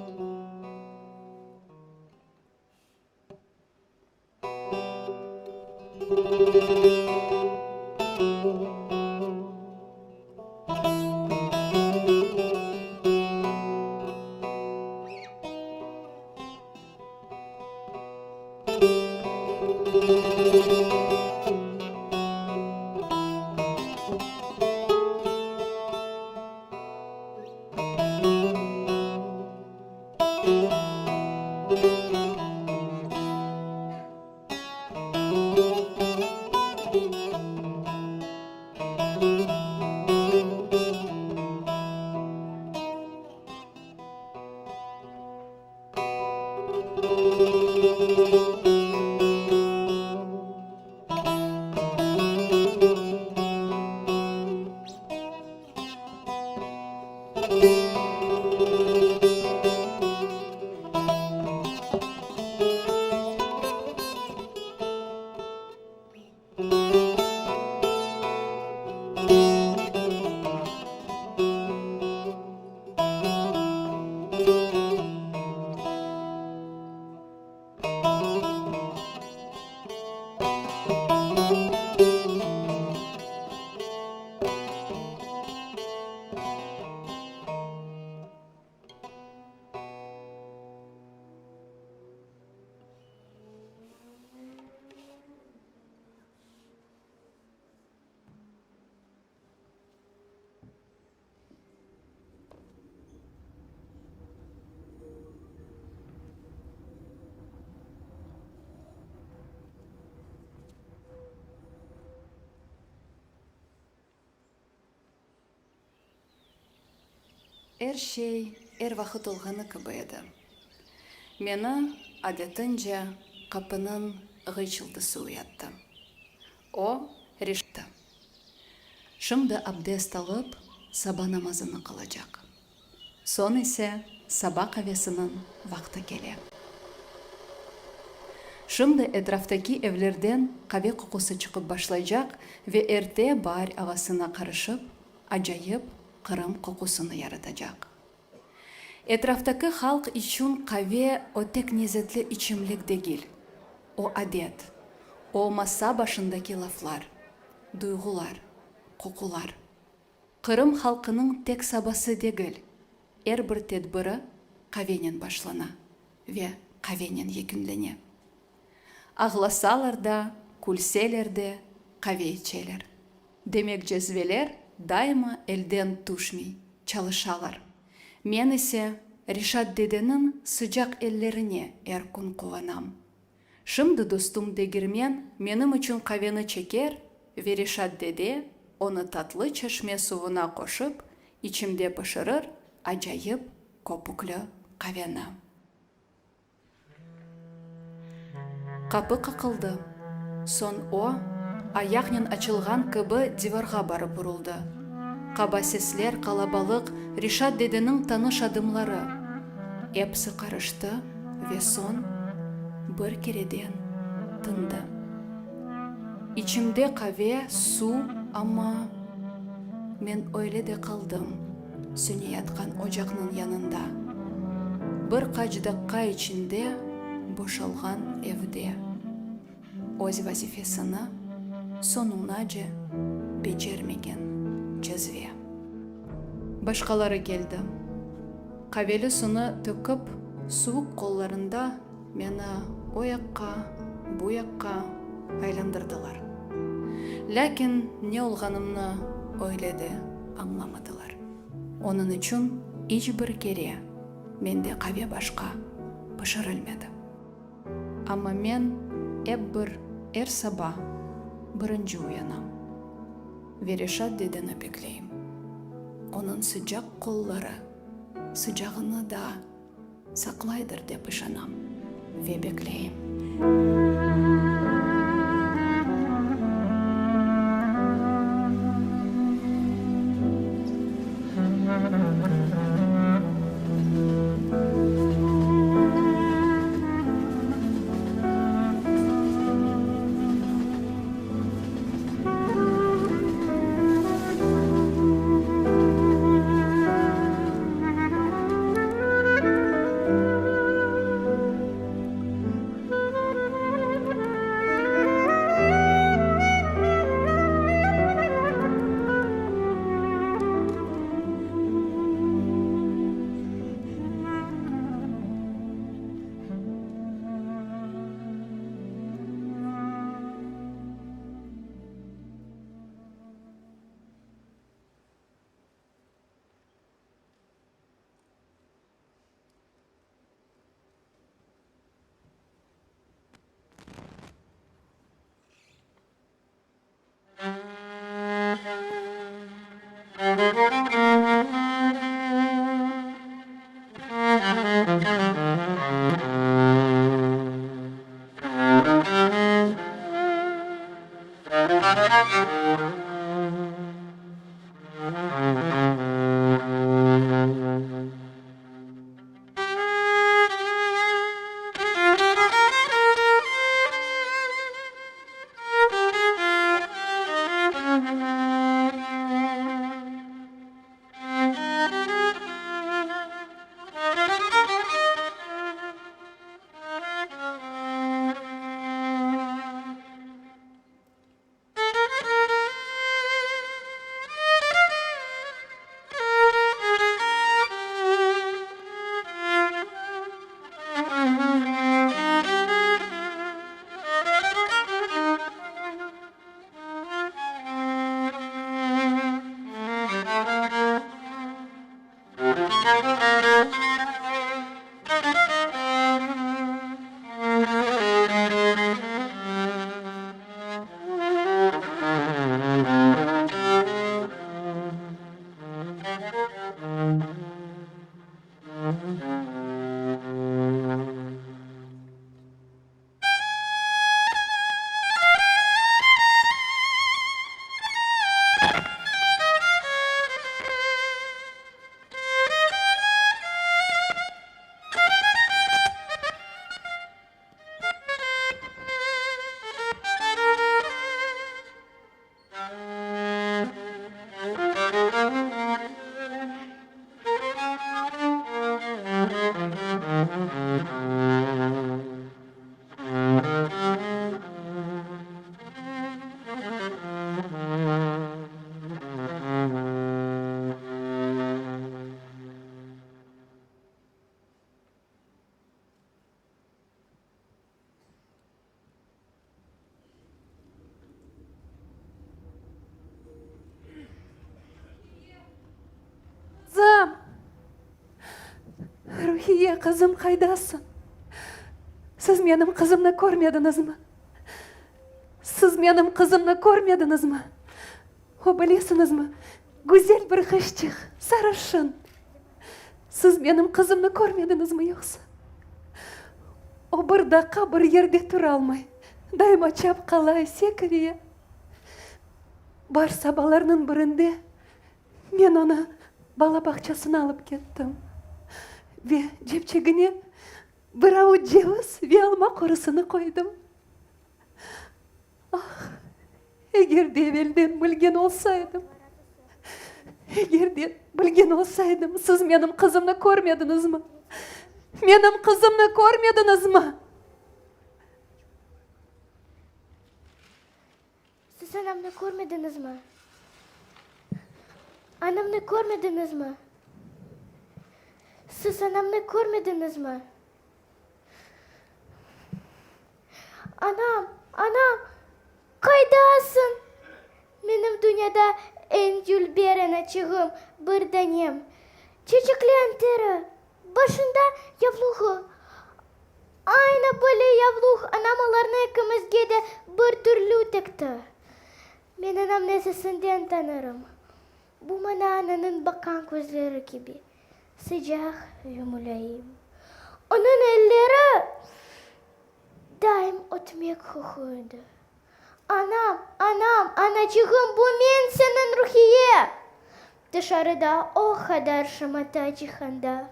Er şey er vaqıt olğanı kibi edi. Meni, adetince, qapınıñ ğıyçıldısı uyattı. O, Reşitti. Şimdi abdest alıp, saba namazını qılacaq. Soñ ise saba qavesiniñ vaqtı kele. Şimdi etraftaki evlerden qave qoqusı çıqıp başlaycaq ve erte baar avasına qarışıp, acayip Qırım qoqusını yaratacaq. Etraftaki halq içün qave o tek nezetli içimlik degil, o adet, o masa başındaki laflar, duyğular, qoqular. Qırım halqınıñ tek sabası degil, er bir tedbiri qavenen başlana ve qavenen yekünlene. Ağlasalar da, külseler de, qave içeler. Demek cezveler daima elden tüşmey, çalışalar. Men ise Reşat dedeniñ sıcaq ellerine er kün quvanam. Şimdi dostum degirmen menim içün qaveni çeker ve Reşat dede onı tatlı çeşme suvuna qoşıp, içimde pişirir acayip köpükli qaveni. Qapı qaqıldı. Soñ o, ayaqnen açılğan kibi divarğa barıp uruldı. Qaba sesler, qalabalıq, Reşat dedeniñ tanış adımları. Episi qarıştı ve soñ bir kereden tındı. İçimde qave, suv, amma men öyle de qaldım söneyatqan ocaqnıñ yanında, bir qaç daqqa içinde boşalğan evde. Öz vazifesini soñunace becermegen cezve. Başqaları keldi. Qaveli suvnı tökip, suvuq qollarında meni o yaqqa, bu yaqqa aylandırdılar. Lâkin ne olğanımnı öyle de añlamadılar. Onıñ içün iç bir kere mende qave başqa pişirilmedi. Amma men ep bir er saba birinci uyanam ve Reşat dedeni bekleyim. Onıñ sıcaq qolları sıcağını daa saqlaydır dep işanam ve bekleyim. Qızım! Ruhiye, qızım, qaydasıñ? Siz menim qızımnı körmediñizmi? Siz menim qızımnı körmediñizmi? O, bilesiñizmi, güzel bir qızçıq, sarışın. Siz menim qızımnı körmediñizmi yoqsa? O bir daqqa bir yerde turalmay, daima çapqalay, sekire. Bar sabalarnıñ birinde men onı bala bağçasına alıp kettim ve cepçegine bir avuç ceviz ve alma qorusını qoydım. Ah, eger de evelden bilgen olsaydım, eger de bilgen olsaydım, siz menim qızımnı körmediñizmi? Menim qızımnı körmediñizmi? Siz anamnı körmediñizmi? Anamnı körmediñizmi? Siz anamnı körmediñizmi? Anam, anam, qaydasıñ? Menim dünyada eñ dülber anaçığım, bir danem. Çeçeklen teri, başında yavluğı. Aynı böyle yavluq anam olarnı ekimizge de bir türlü tikti. Men anamnı sesinden tanırım. Bu maña ananıñ baqqan közleri kibi sıcaq ve mulâyim. Onıñ elleri daim ötmek qoquy edi. Anam, anam, anaçığım, bu men, seniñ Ruhiye! Tışarıda o qadar şamata cihanda,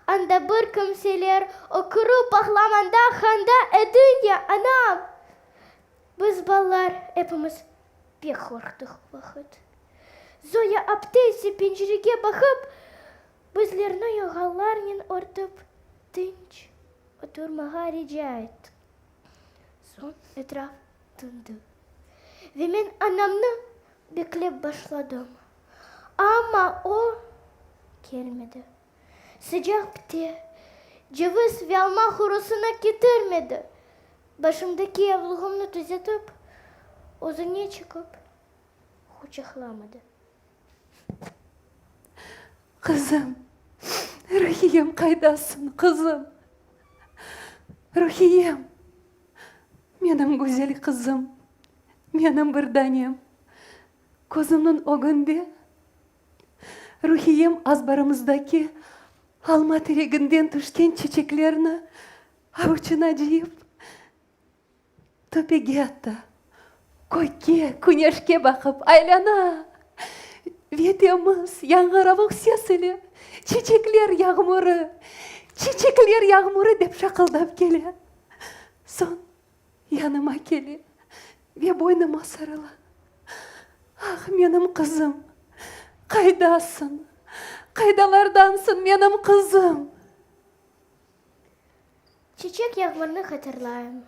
anda bir kimseler ökürip ağlamanda handa ediñ ya, anam! Biz balalar epimiz pek qorqtıq o vaqıt. Zoya apte ise pencerege baqıp, bizlerni yorğanlarnen örtip, tınç oturmağa rica etti. Soñ etraf tındı ve men anamnı beklep başladım. Amma o kelmedi. Sıcaq pite, ceviz ve alma hurusını ketirmedi. Başımdaki yavluğımnı tüzetip, özüne çıqıp quçaqlamadı. Qızım, Ruhiyem, qaydasıñ, qızım? Ruhiyem, menim güzel qızım, menim bir danem, közümniñ ögünde Ruhiyem azbarımızdaki alma tereginden tüşken çeçeklerni avuçına cıyıp, Töpege ata, kökke, küneşke baqıp aylana ve temiz, yañğıravuq ses ile Çiçekler yağmurı, çiçekler yağmurı dep şaqıldap kele. Soñ yanıma kele ve boynuma sarıla. Ah, menim qızım, qaydasıñ, qaydalardansıñ, menim qızım? Çiçek yağmurnı hatırlayım.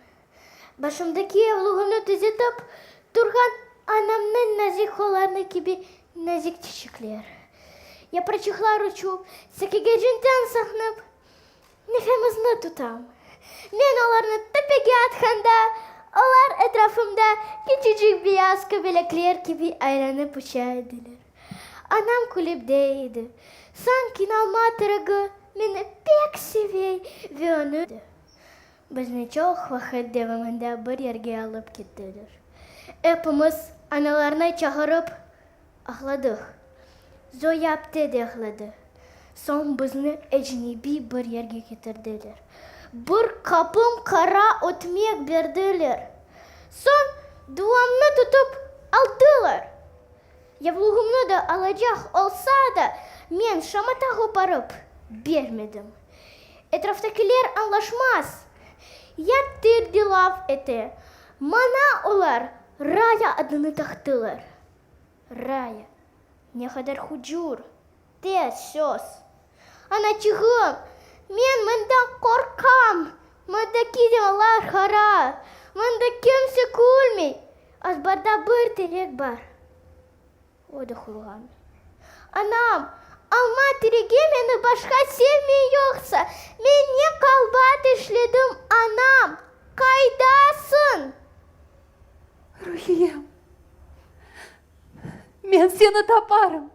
Başımdaki yavluğımnı tüzetip turğan anamnıñ nazik qollarını kibi nazik çiçekler. Yapraçıqlar uçup, sekigercinden saqınıp, nefemizni tutam. Men olarnı töpege atqanda, olar etrafımda kiçicik beyaz köbelekler kibi aylanıp uça ediler. Anam külip dey edi, Sanki alma teregi meni pek seve ve onı Bizni çoq vaqıt devamında bir yerge alıp kettiler. Epimiz analarnı çağırıp ağladıq. Zoya apte de ağladı. Soñ bizni ecnebiy bir yerge ketirdiler. Bir qapım qara ötmek berdiler. Soñ duamnı tutıp aldılar. Yavluğımnı da alacaq olsa da, men şamata qoparıp bermedim. Etraftakiler añlaşmaz, ya til de laf ete. Maña olar Raya adını taqtılar. Raya, ne qadar hucur, tez söz. Anaçığım, men mından qorqam, mındaki divarlar qara, mında kimse külmey, azbarda bir terek bar, o da qurğan. Anam, alma teregi meni başqa sevmey yoqsa, men ne qalbat işledim, anam, qaydasıñ? Ruhiyem, Men seni taparım,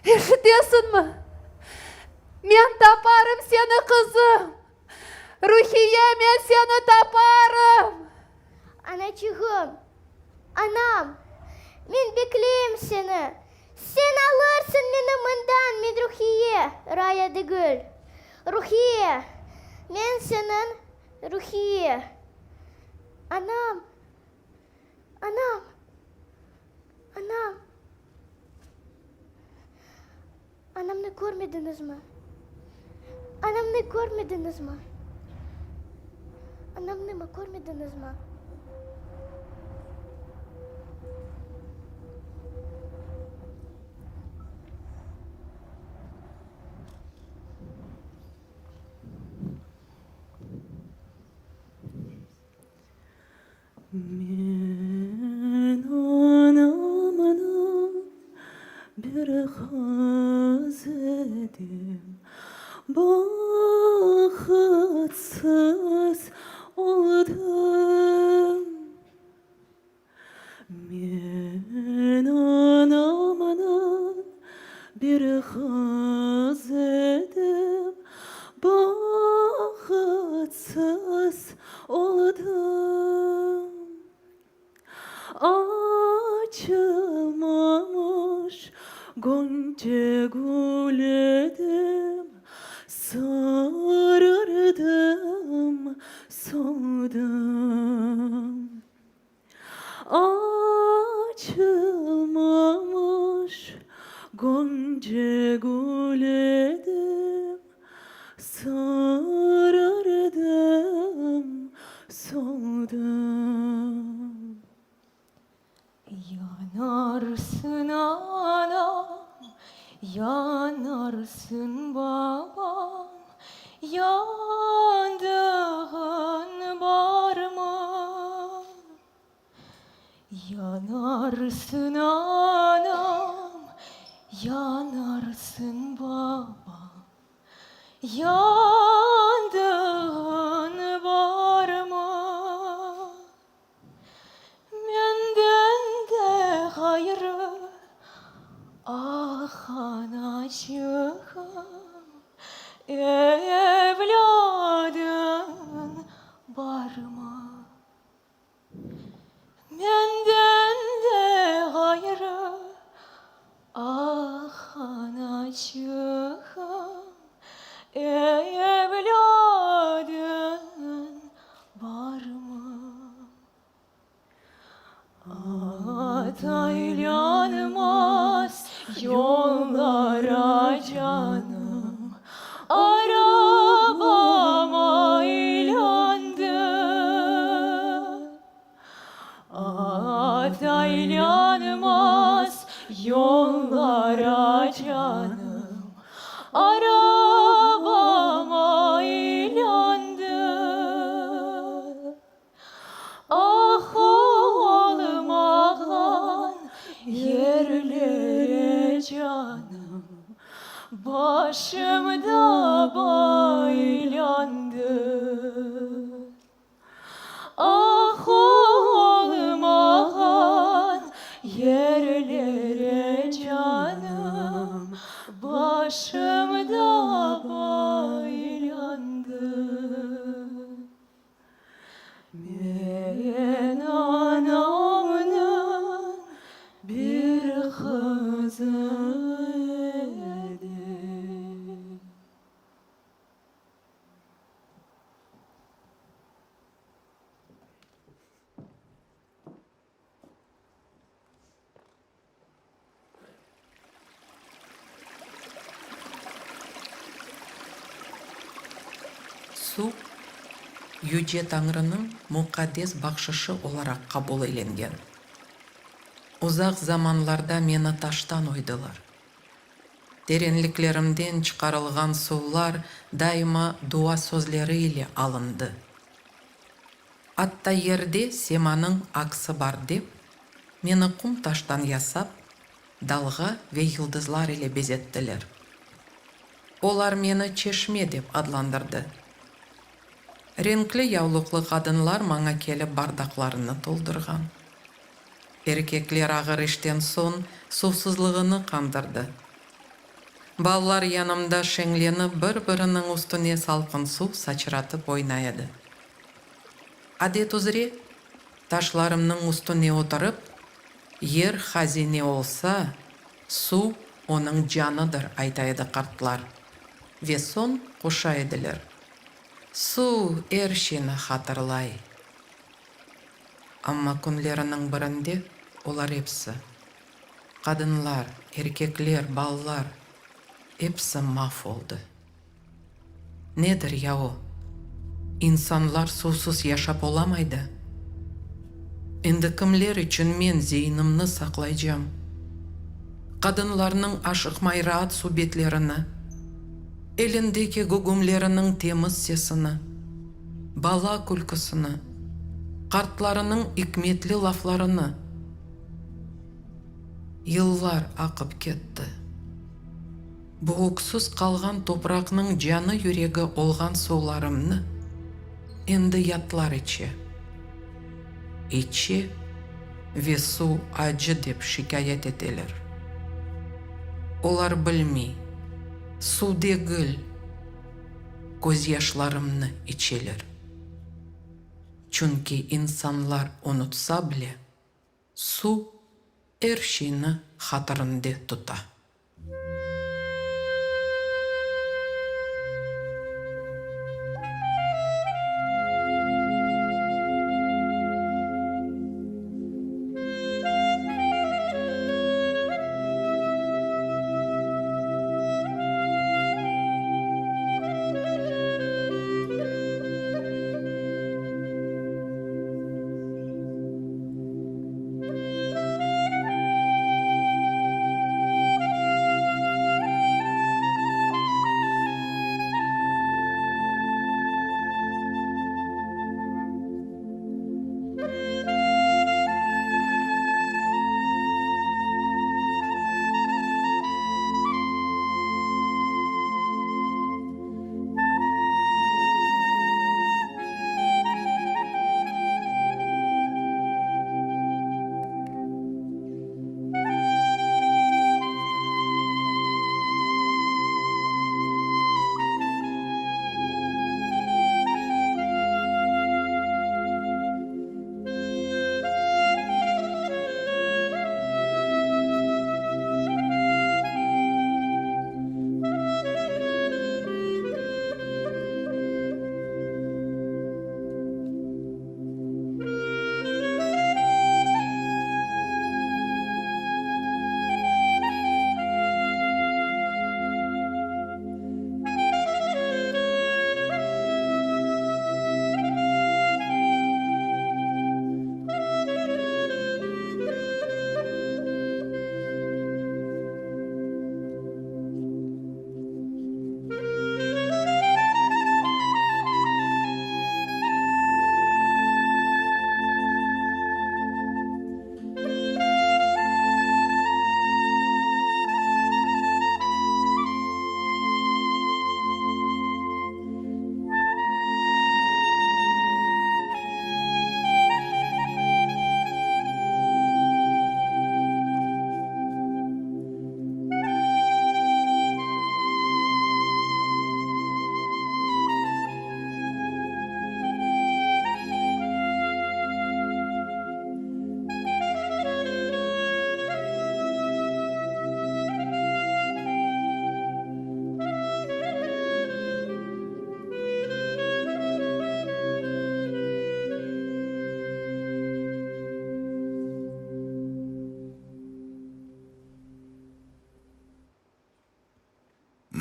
eşitesiñmi? Men taparım seni, qızım! Ruhiye, men seni taparım! Anaçığım, anam, men bekleyim seni. Sen alırsıñ meni mından, men Ruhiye, Raya degil. Ruhiye, men seniñ Ruhiye. Anam, anam, anam. Anamnı körmediñizmi? Anamnı körmediñizmi? Anamnı körmediñizmi? Men anamnıñ bir qızı edim, Bahıtsız oldım. Men anamnıñ bir qızı edim, Bahıtsız oldım. Açılmamış gonca gül edim, Sarardım, soldım. Açılmamış gonca gül edim, Sarardım, soldım. Yanarsın anam, yanarsın babam, Yandığın barmı? Yanarsın anam, yanarsın babam, Yandığın barmı? Menden de ğayrı, ah, anaçığım, Evlâdıñ barmı? Menden de ğayrı, ah, anaçığım, Evlâdıñ barmı? At aylanmaz yollara, canım, Arabam aylandı. At aylanmaz yollara, canım, Arabam aylandı. Ah, olmağan yerlere, canım, Başım da baylandı. Ah, olmağan yerlere, canım, Başım da baylandı. Men anamnıñ bir qızı edim. Suv, Yüce Tañrınıñ muqaddes bahşışı olaraq qabul elengen. Uzaq zamanlarda meni taştan oydılar. Terenliklerimden çıqarılğan suvlar daima dua sözleri ile alındı. Atta yerde semanıñ aksi bar dep, meni qum taştan yasap, dalğa ve yıldızlar ile bezettiler. Olar meni çeşme dep adlandırdı. Renkli yavluqlı qadınlar maña kelip bardaqlarını toldurğan. Erkekler ağır işten soñ suvsuzlığını qandırdı. Balalar yanımda şeñlenip bir-biriniñ üstüne salqın suv saçratıp oynay edi. Adet üzre, taşlarımnıñ üstüne oturıp, yer hazine olsa, suv onıñ canıdır, ayta edi qartlar ve soñ qoşa ediler, Suv er şeyni hatırlay. Amma künleriniñ birinde olar episi, qadınlar, erkekler, balalar, episi mahv oldı. Nedir ya o? İnsanlar suvsız yaşap olamay da? Endi kimler içün men zeinimni saqlaycam? Qadınlarnıñ aşıqmay raat subetlerini, elindeki gügümleriniñ temiz sesini, bala külküsini, qartlarınıñ ikmetli laflarını. Yıllar aqıp ketti. Bu öksüz qalğan topraqnıñ canı-yüregi olğan suvlarımnı endi yatlar içe. İçe ve suv acı dep şikâyet eteler. Olar bilmey, suv degil, közyaşlarımnı içeler. Çünki insanlar unutsa bile, suv er şeyni hatırında tuta.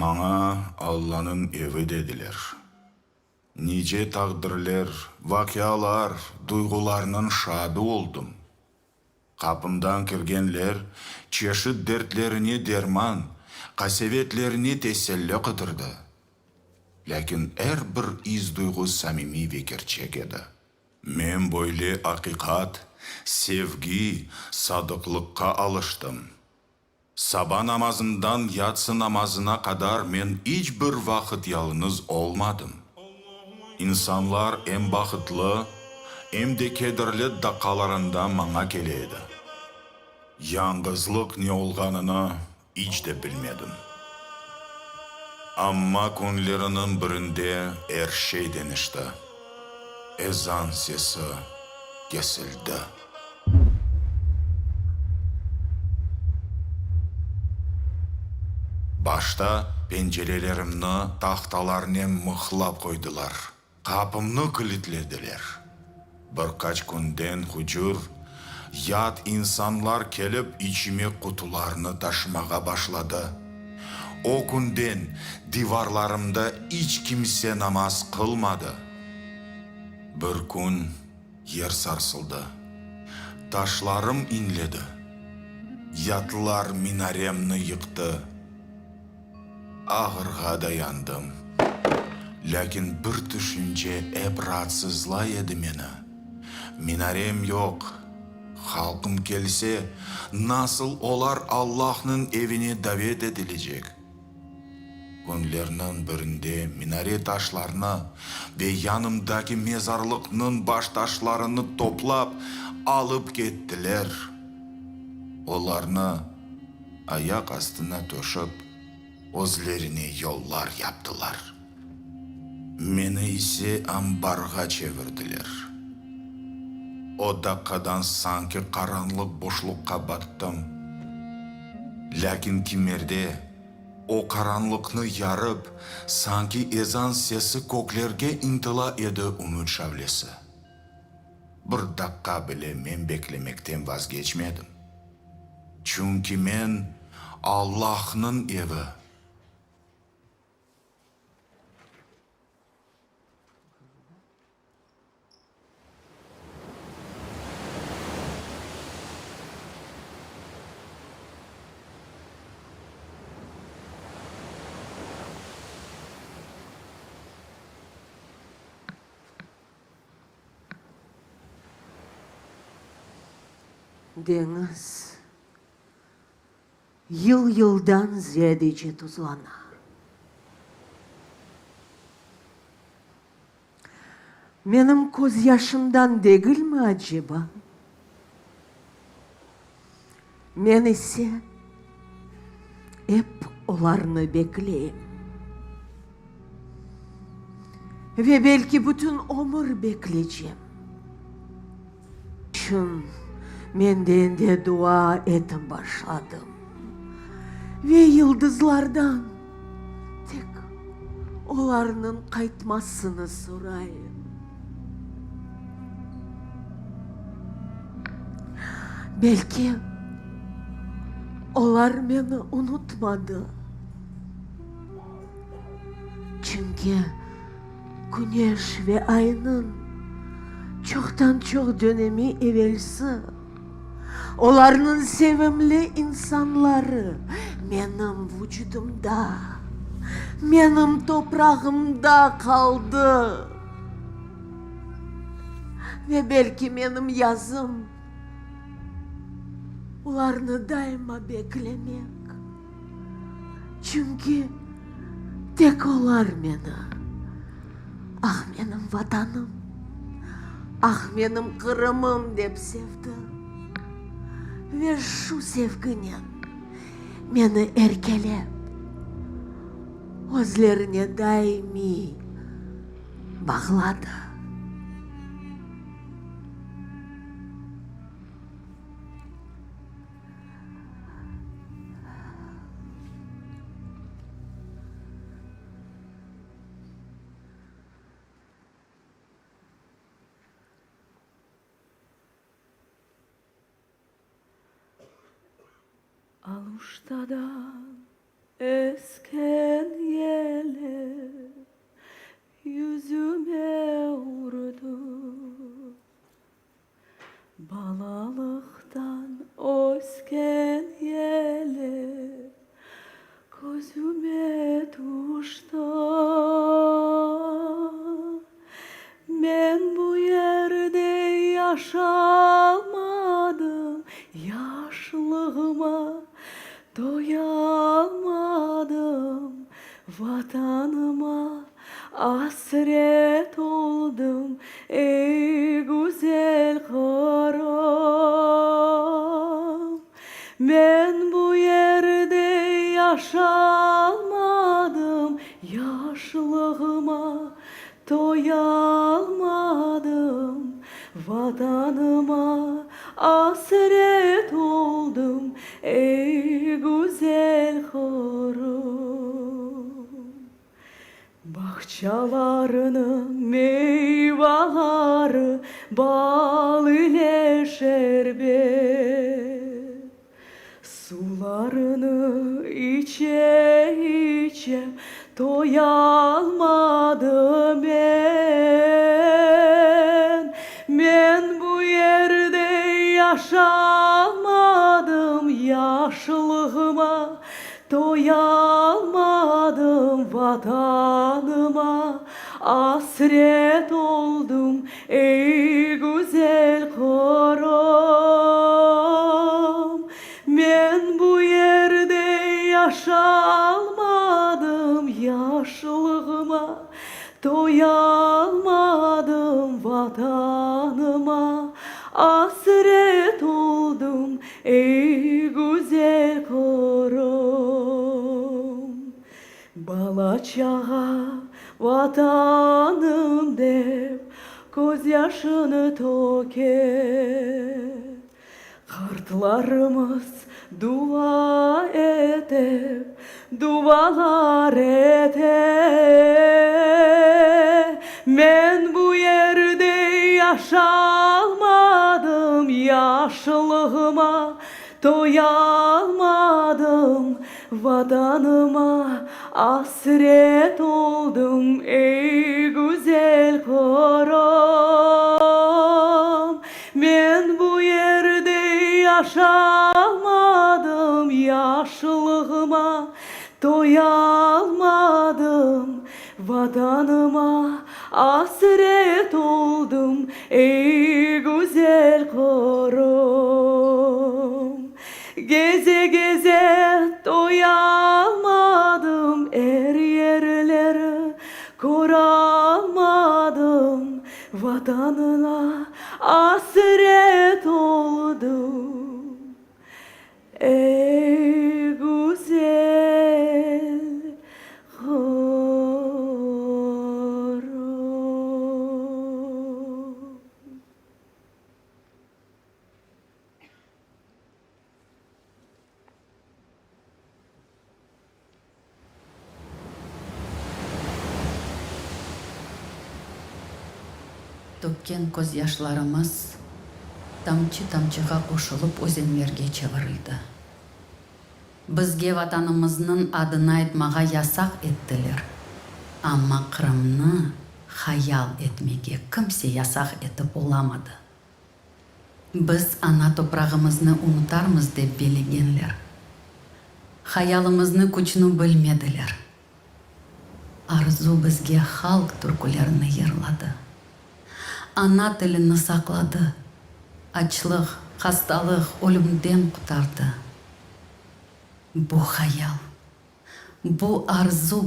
Maña Allanıñ evi dediler. Nice taqdirler, vaqialar, duyğularnıñ şaadı oldım. Qapımdan kirgenler çeşit dertlerine derman, qasevetlerine teselli qıdırdı. Lâkin er bir is-duyğu samimiy ve kerçek edi. Men böyle aqiqat, sevgi, sadıqlıqqa alıştım. Saba namazından yatsı namazına qadar men iç bir vaqıt yalıñız olmadım. İnsanlar em bahıtlı, em de kederli daqqalarında maña kele edi. Yañğızlıq ne olğanını iç de bilmedim. Amma künleriniñ birinde er şey deñişti. Ezan sesi kesildi. Başta pencerelerimni tahtalarnen mıhlap qoydılar, qapımnı kilitlediler. Bir qaç künden hucur, yat insanlar kelip içime qutularnı taşımağa başladı. O künden divarlarımda iç kimse namaz qılmadı. Bir kün yer sarsıldı, taşlarım iñledi, yatlar minaremni yıqtı. Ağırğa dayandım. Lâkin bir tüşünce ep raatsızlay edi meni, minarem yoq, halqım kelse, nasıl olar Allahnıñ evine davet etilecek? Künlerniñ birinde minare taşlarını ve yanımdaki mezarlıqnıñ baştaşlarını toplap alıp kettiler. Olarnı ayaq astına töşip, özlerine yollar yaptılar. Meni ise ambarğa çevirdiler. O daqqadan sanki qaranlıq boşluqqa battım. Lâkin kimerde o qaranlıqnı yarıp, sanki ezan sesi köklerge intıla edi ümüt şavlesi. Bir daqqa bile men beklemekten vazgeçmedim. Çünki men Allahnıñ evi. Deñiz yıl-yıldan ziyadece tuzlana. Menim közyaşımdan degilmi aceba? Men ise ep olarnı bekleyim. Ve belki bütün ömür beklecem. İçün men de endi dua etip başladım. Ve yıldızlardan tek olarnıñ qaytmasını sorayım. Belki olar meni unutmadı, çünki küneş ve aynıñ çoqtan-çoq dönemi evelsi olarnıñ sevimli insanları menim vucudımda, menim toprağımda qaldı. Ve belki menim yazım olarnı daima beklemek, çünki tek olar meni, ah, menim Vatanım, ah, menim Qırımım dep sevdi ve şu sevginen meni erkelep, özlerine daimiy bağladı. Aluştadan esken yeller yüzüme urdı. Balalıqtan ösken yeller közüme tüşti. Men bu yerde yaşalmadım, Yaşlığıma toyalmadım, Vatanıma asret oldım, Ey, güzel Qırım! Men bu yerde yaşalmadım. Vatanıma asret oldım, ey güzel Qırım. Bağçalarnıñ meyvaları bal ile şerbet. Suvlarını içe-içe toyalmadım men. Men bu yerde yaşalmadım, yaşlığıma toyalmadım, Vatanıma asret oldım, Ey güzel Qırım, men bu yerde yaşalmadım, Yaşlığıma toyalmadım, Vatanıma asret oldım, Ey güzel Qırım. Bala-çağa Vatanım dep közyaşını töke. Qartlarımız dua etip, dualar ete. Men bu yerde yaşalmadım, yaşlığıma toyalmadım, Vatanıma asret oldım, ey güzel Qırım. Men bu yerde yaşalmadım, yaşlığıma toyalmadım. Vatanıma asret oldım, ey güzel Qırım. Geze-geze toyalmadım, er yerleri köralmadım, Vatanına asret oldım, ey güzel Qırım. Tökken közyaşlarımız tamçı-tamçığa qoşulıp özenlerge çevirildi. Bizge Vatanımıznıñ adını aytmağa yasaq ettiler, amma Qırımnı hayal etmege kimse yasaq etip olamadı. Biz ana toprağımıznı unutarmız dep belegenler. Hayalımıznı küçnü bilmediler. Arzu bizge halq türkülerini yırladı. Ana tilini saqladı, açlıq, hastalıq, ölümden qutardı. Bu hayal. Bu arzu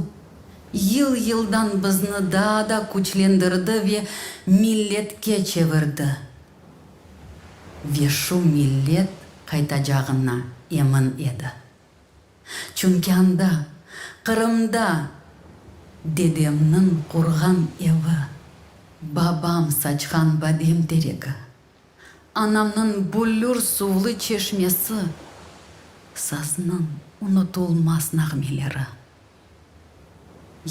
yıl-yıldan bizni daa da küçlendirdi ve milletke çevirdi. Ve şu millet qaytacağına emin edi. Çünki anda, Qırımda, dedemniñ qurğan evi, babam saçqan badem teregi, Anamnıñ büllür suvlı çeşmesi, Saznıñ unutulmaz nağmeleri.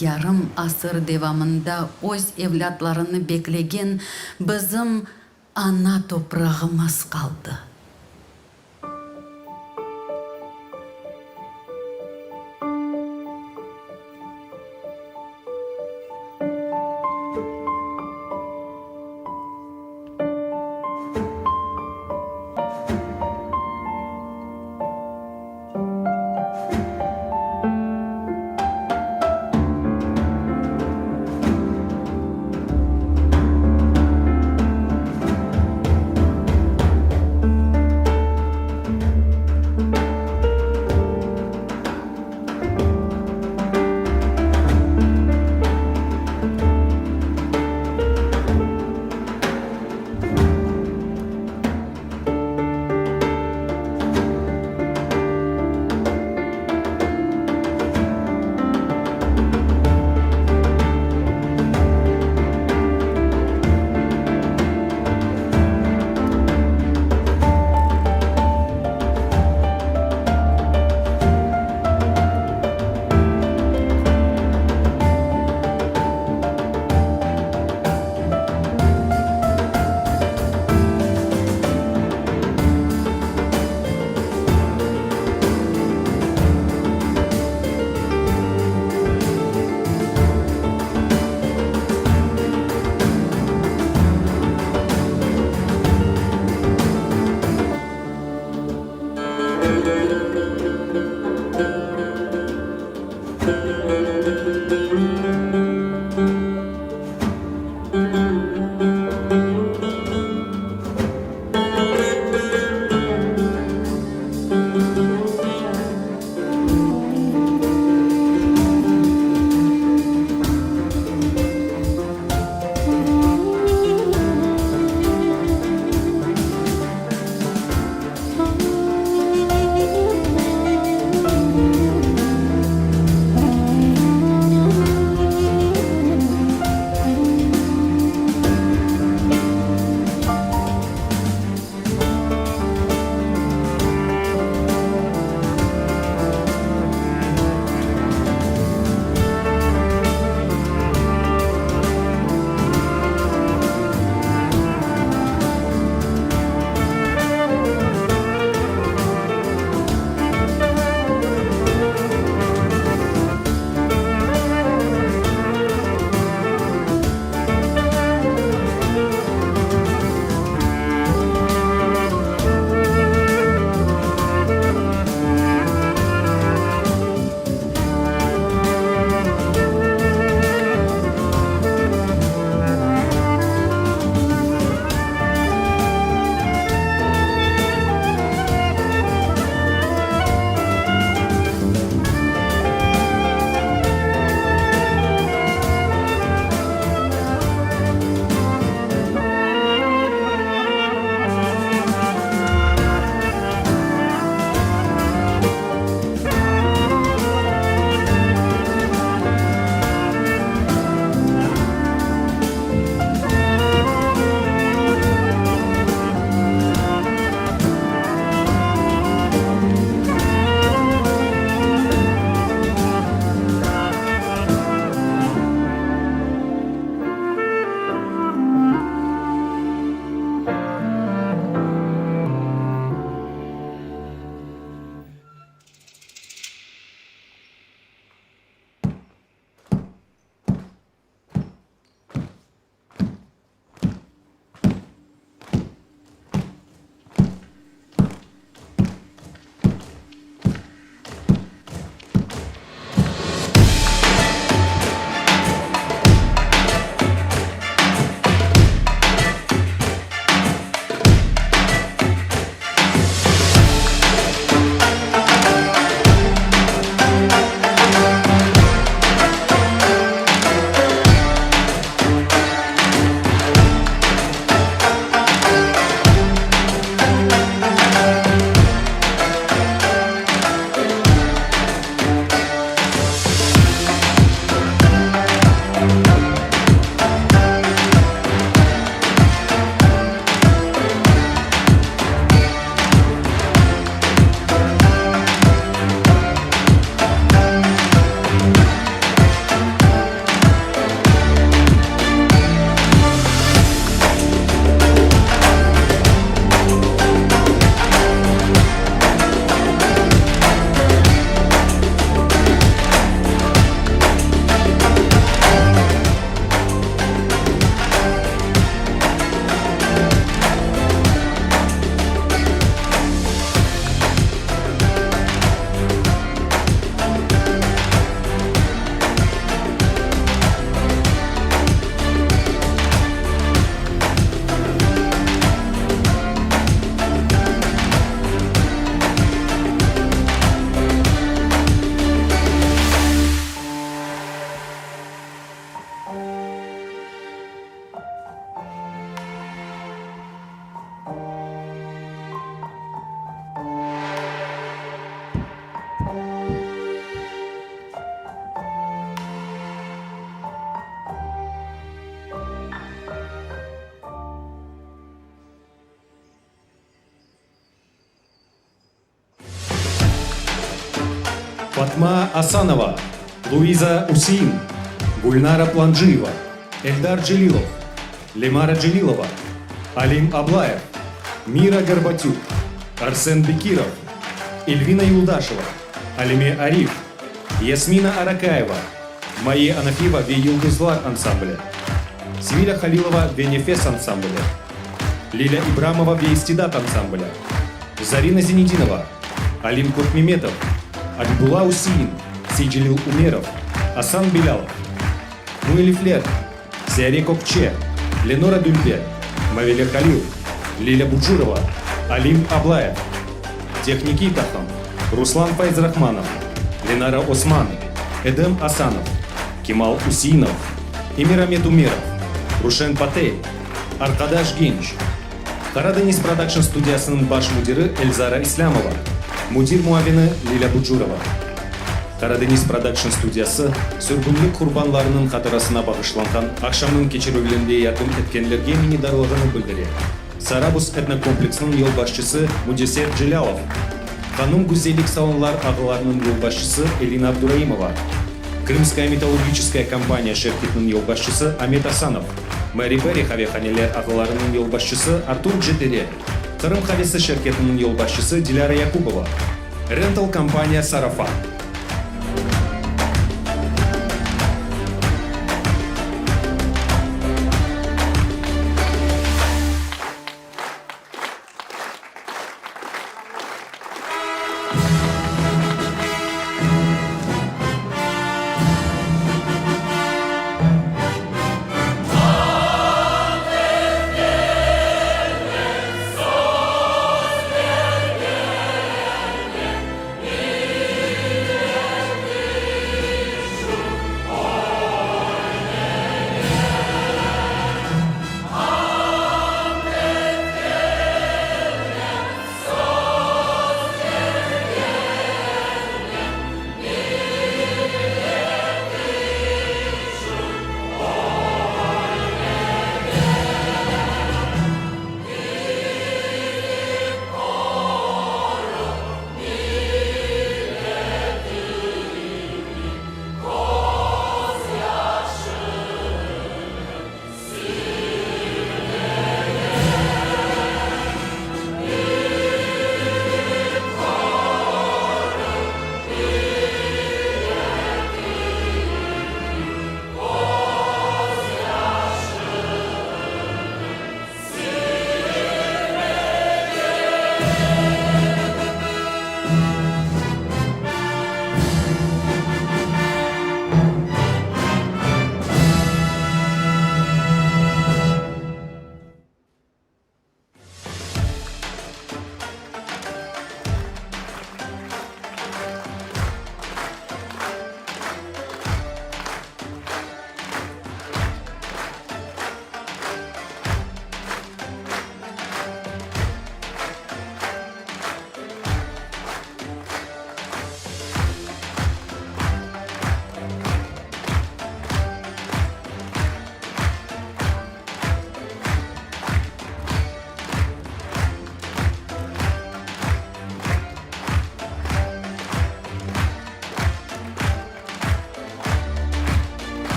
Yarım asır devamında öz evlâtlarını beklegen bizim ana toprağımız qaldı. Fatma Asanova, Luiza Usein, Gülnara Plancıyeva, Eldar Celilov, Lemara Celilova, Alim Ablayev, Mira Gorbatük, Arsen Bekirov, Elvina Yuldaşeva, Alime Arif, Yasmina Arakayeva, Maye Anafiyeva ve Yıldızlar ansambli, Sevilâ Halilova ve Nefes ansambli, Lilâ İbramova ve İstidat ansambli, Zarina Zinedinova, Alim Kurtmemetov, Abibulla Usein, Seycelil Umerov, Asan Bilâlov. Müellifler, Seyare Kökçe, Lenora Dülber, Mavile Halil, Lilâ Bucurova, Alim Ablayev. Tehnikiy taqım, Ruslan Fayzrahmanov, Lenara Osman, Edem Asanov, Kemal Useinov, Emiramet Umerov, Ruşen Patel, Arqadaş Genç. Qaradeñiz Prodakşn studiyasınıñ baş müdiri Elzara İslâmova, müdir muavini Lilâ Bucurova. Qaradeñiz Prodakşn studiyası sürgünlik qurbanlarınıñ hatırasına bağışlanğan aqşamnıñ keçirilüvinde yardım etkenlerge minnetdarlığını bildire. Sarabuz etnokompleksiniñ yolbaşçısı Müdeser Celâlov, Hanum güzellik salonlar ağlarınıñ yolbaşçısı Elina Abduraimova, Krımskaya metallurgiçeskaya kompaniya şirketiniñ yolbaşçısı Amet Asanov, Mary Berry qavehaneler ağlarınıñ yolbaşçısı Artur Cetere, Qırım qavesi şirketiniñ yolbaşçısı Dilâra Yakubova, Rental kompaniya Sarafan. Ant etkenmen, söz bergenmen.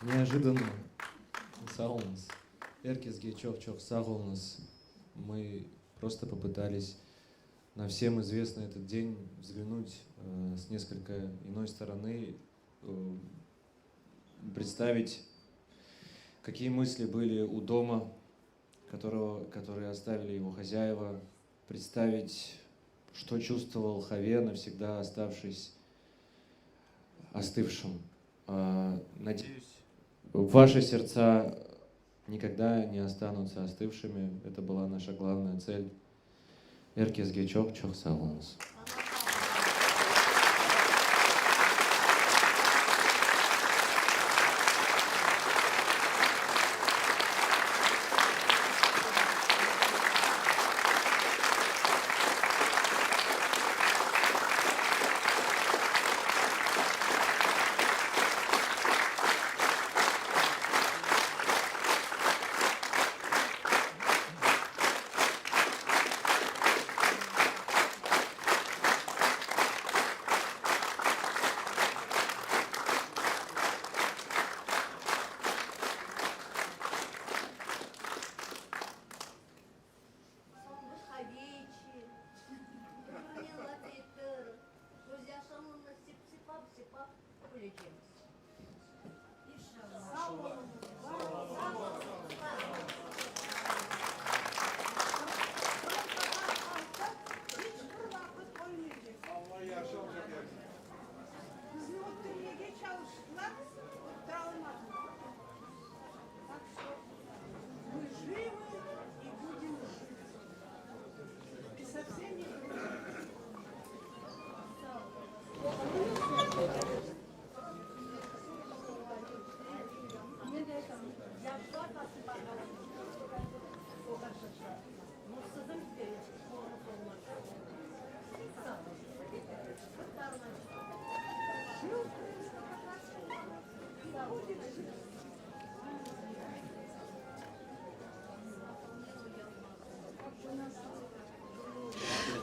Неожиданно. Sağ oluñız. Er kesge çoq-çoq sağ oluñız. Мы просто попытались на всем известный этот день взглянуть с несколько иной стороны, представить, какие мысли были у дома, которого, которые оставили его хозяева, представить, что чувствовал Хаве, навсегда оставшись остывшим. Надеюсь, ваши сердца никогда не останутся остывшими. Это была наша главная цель. Er kesge çoq çoq sağ oluñız. Soñ bir qave içip, bir-birinen laf etip, közyaşımıznı sipsipap-sipap külecemiz. İnşallah. Sağ oluñız, var oluñız, sağ oluñız. Qırımtatar halqı iç bir vaqıt ölmeycek. Bizni öttürmege çalıştılar, öttüre almadılar. Tak şto mı jivı i budem jit. I sovsem ne грустно.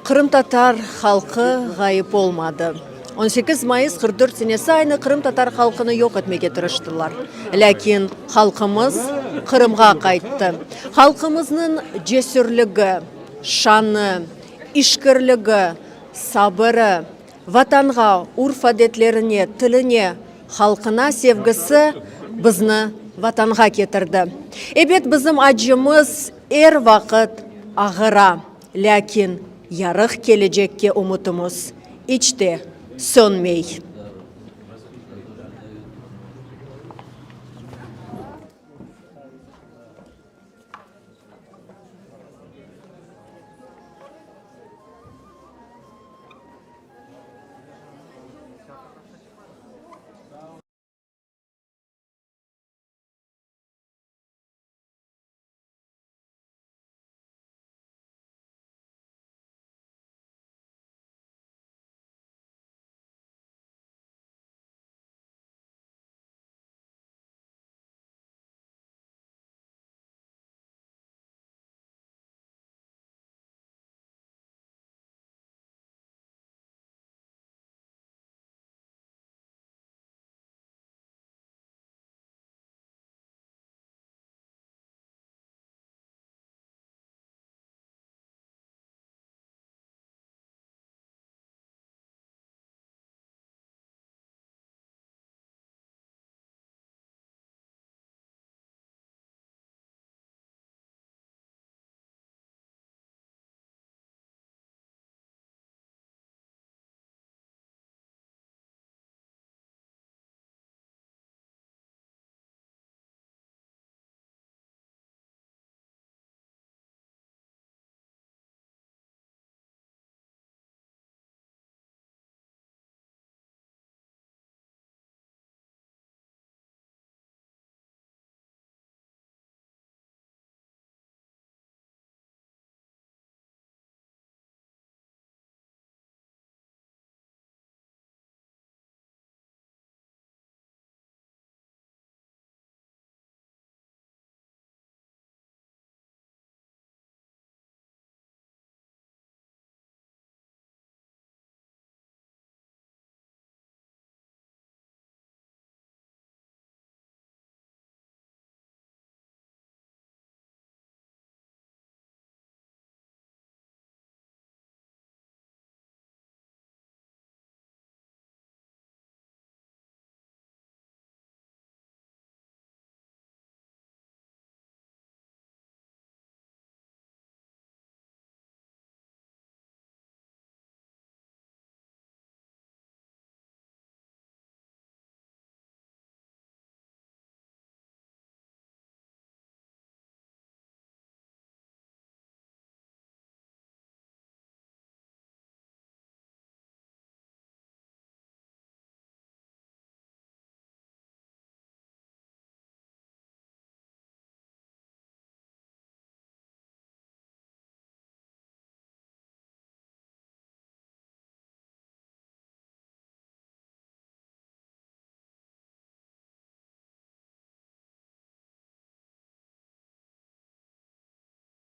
Qırımtatar halqı ğayıp olmadı. On sekiz mayıs 44 senesi aynı qırımtatar halqını yoq etmege tırıştılar. Lâkin halqımız Qırımğa qayttı. Halqımıznıñ cesürligi, şanı, işkirligi, sabırı, Vatanğa, urf-adetlerine, tiline, halqına sevgisi bizni Vatanğa ketirdi. Ebet, bizim acımız er vaqıt ağıra, lâkin yarıq kelecekke ümütimiz iç te sönmey.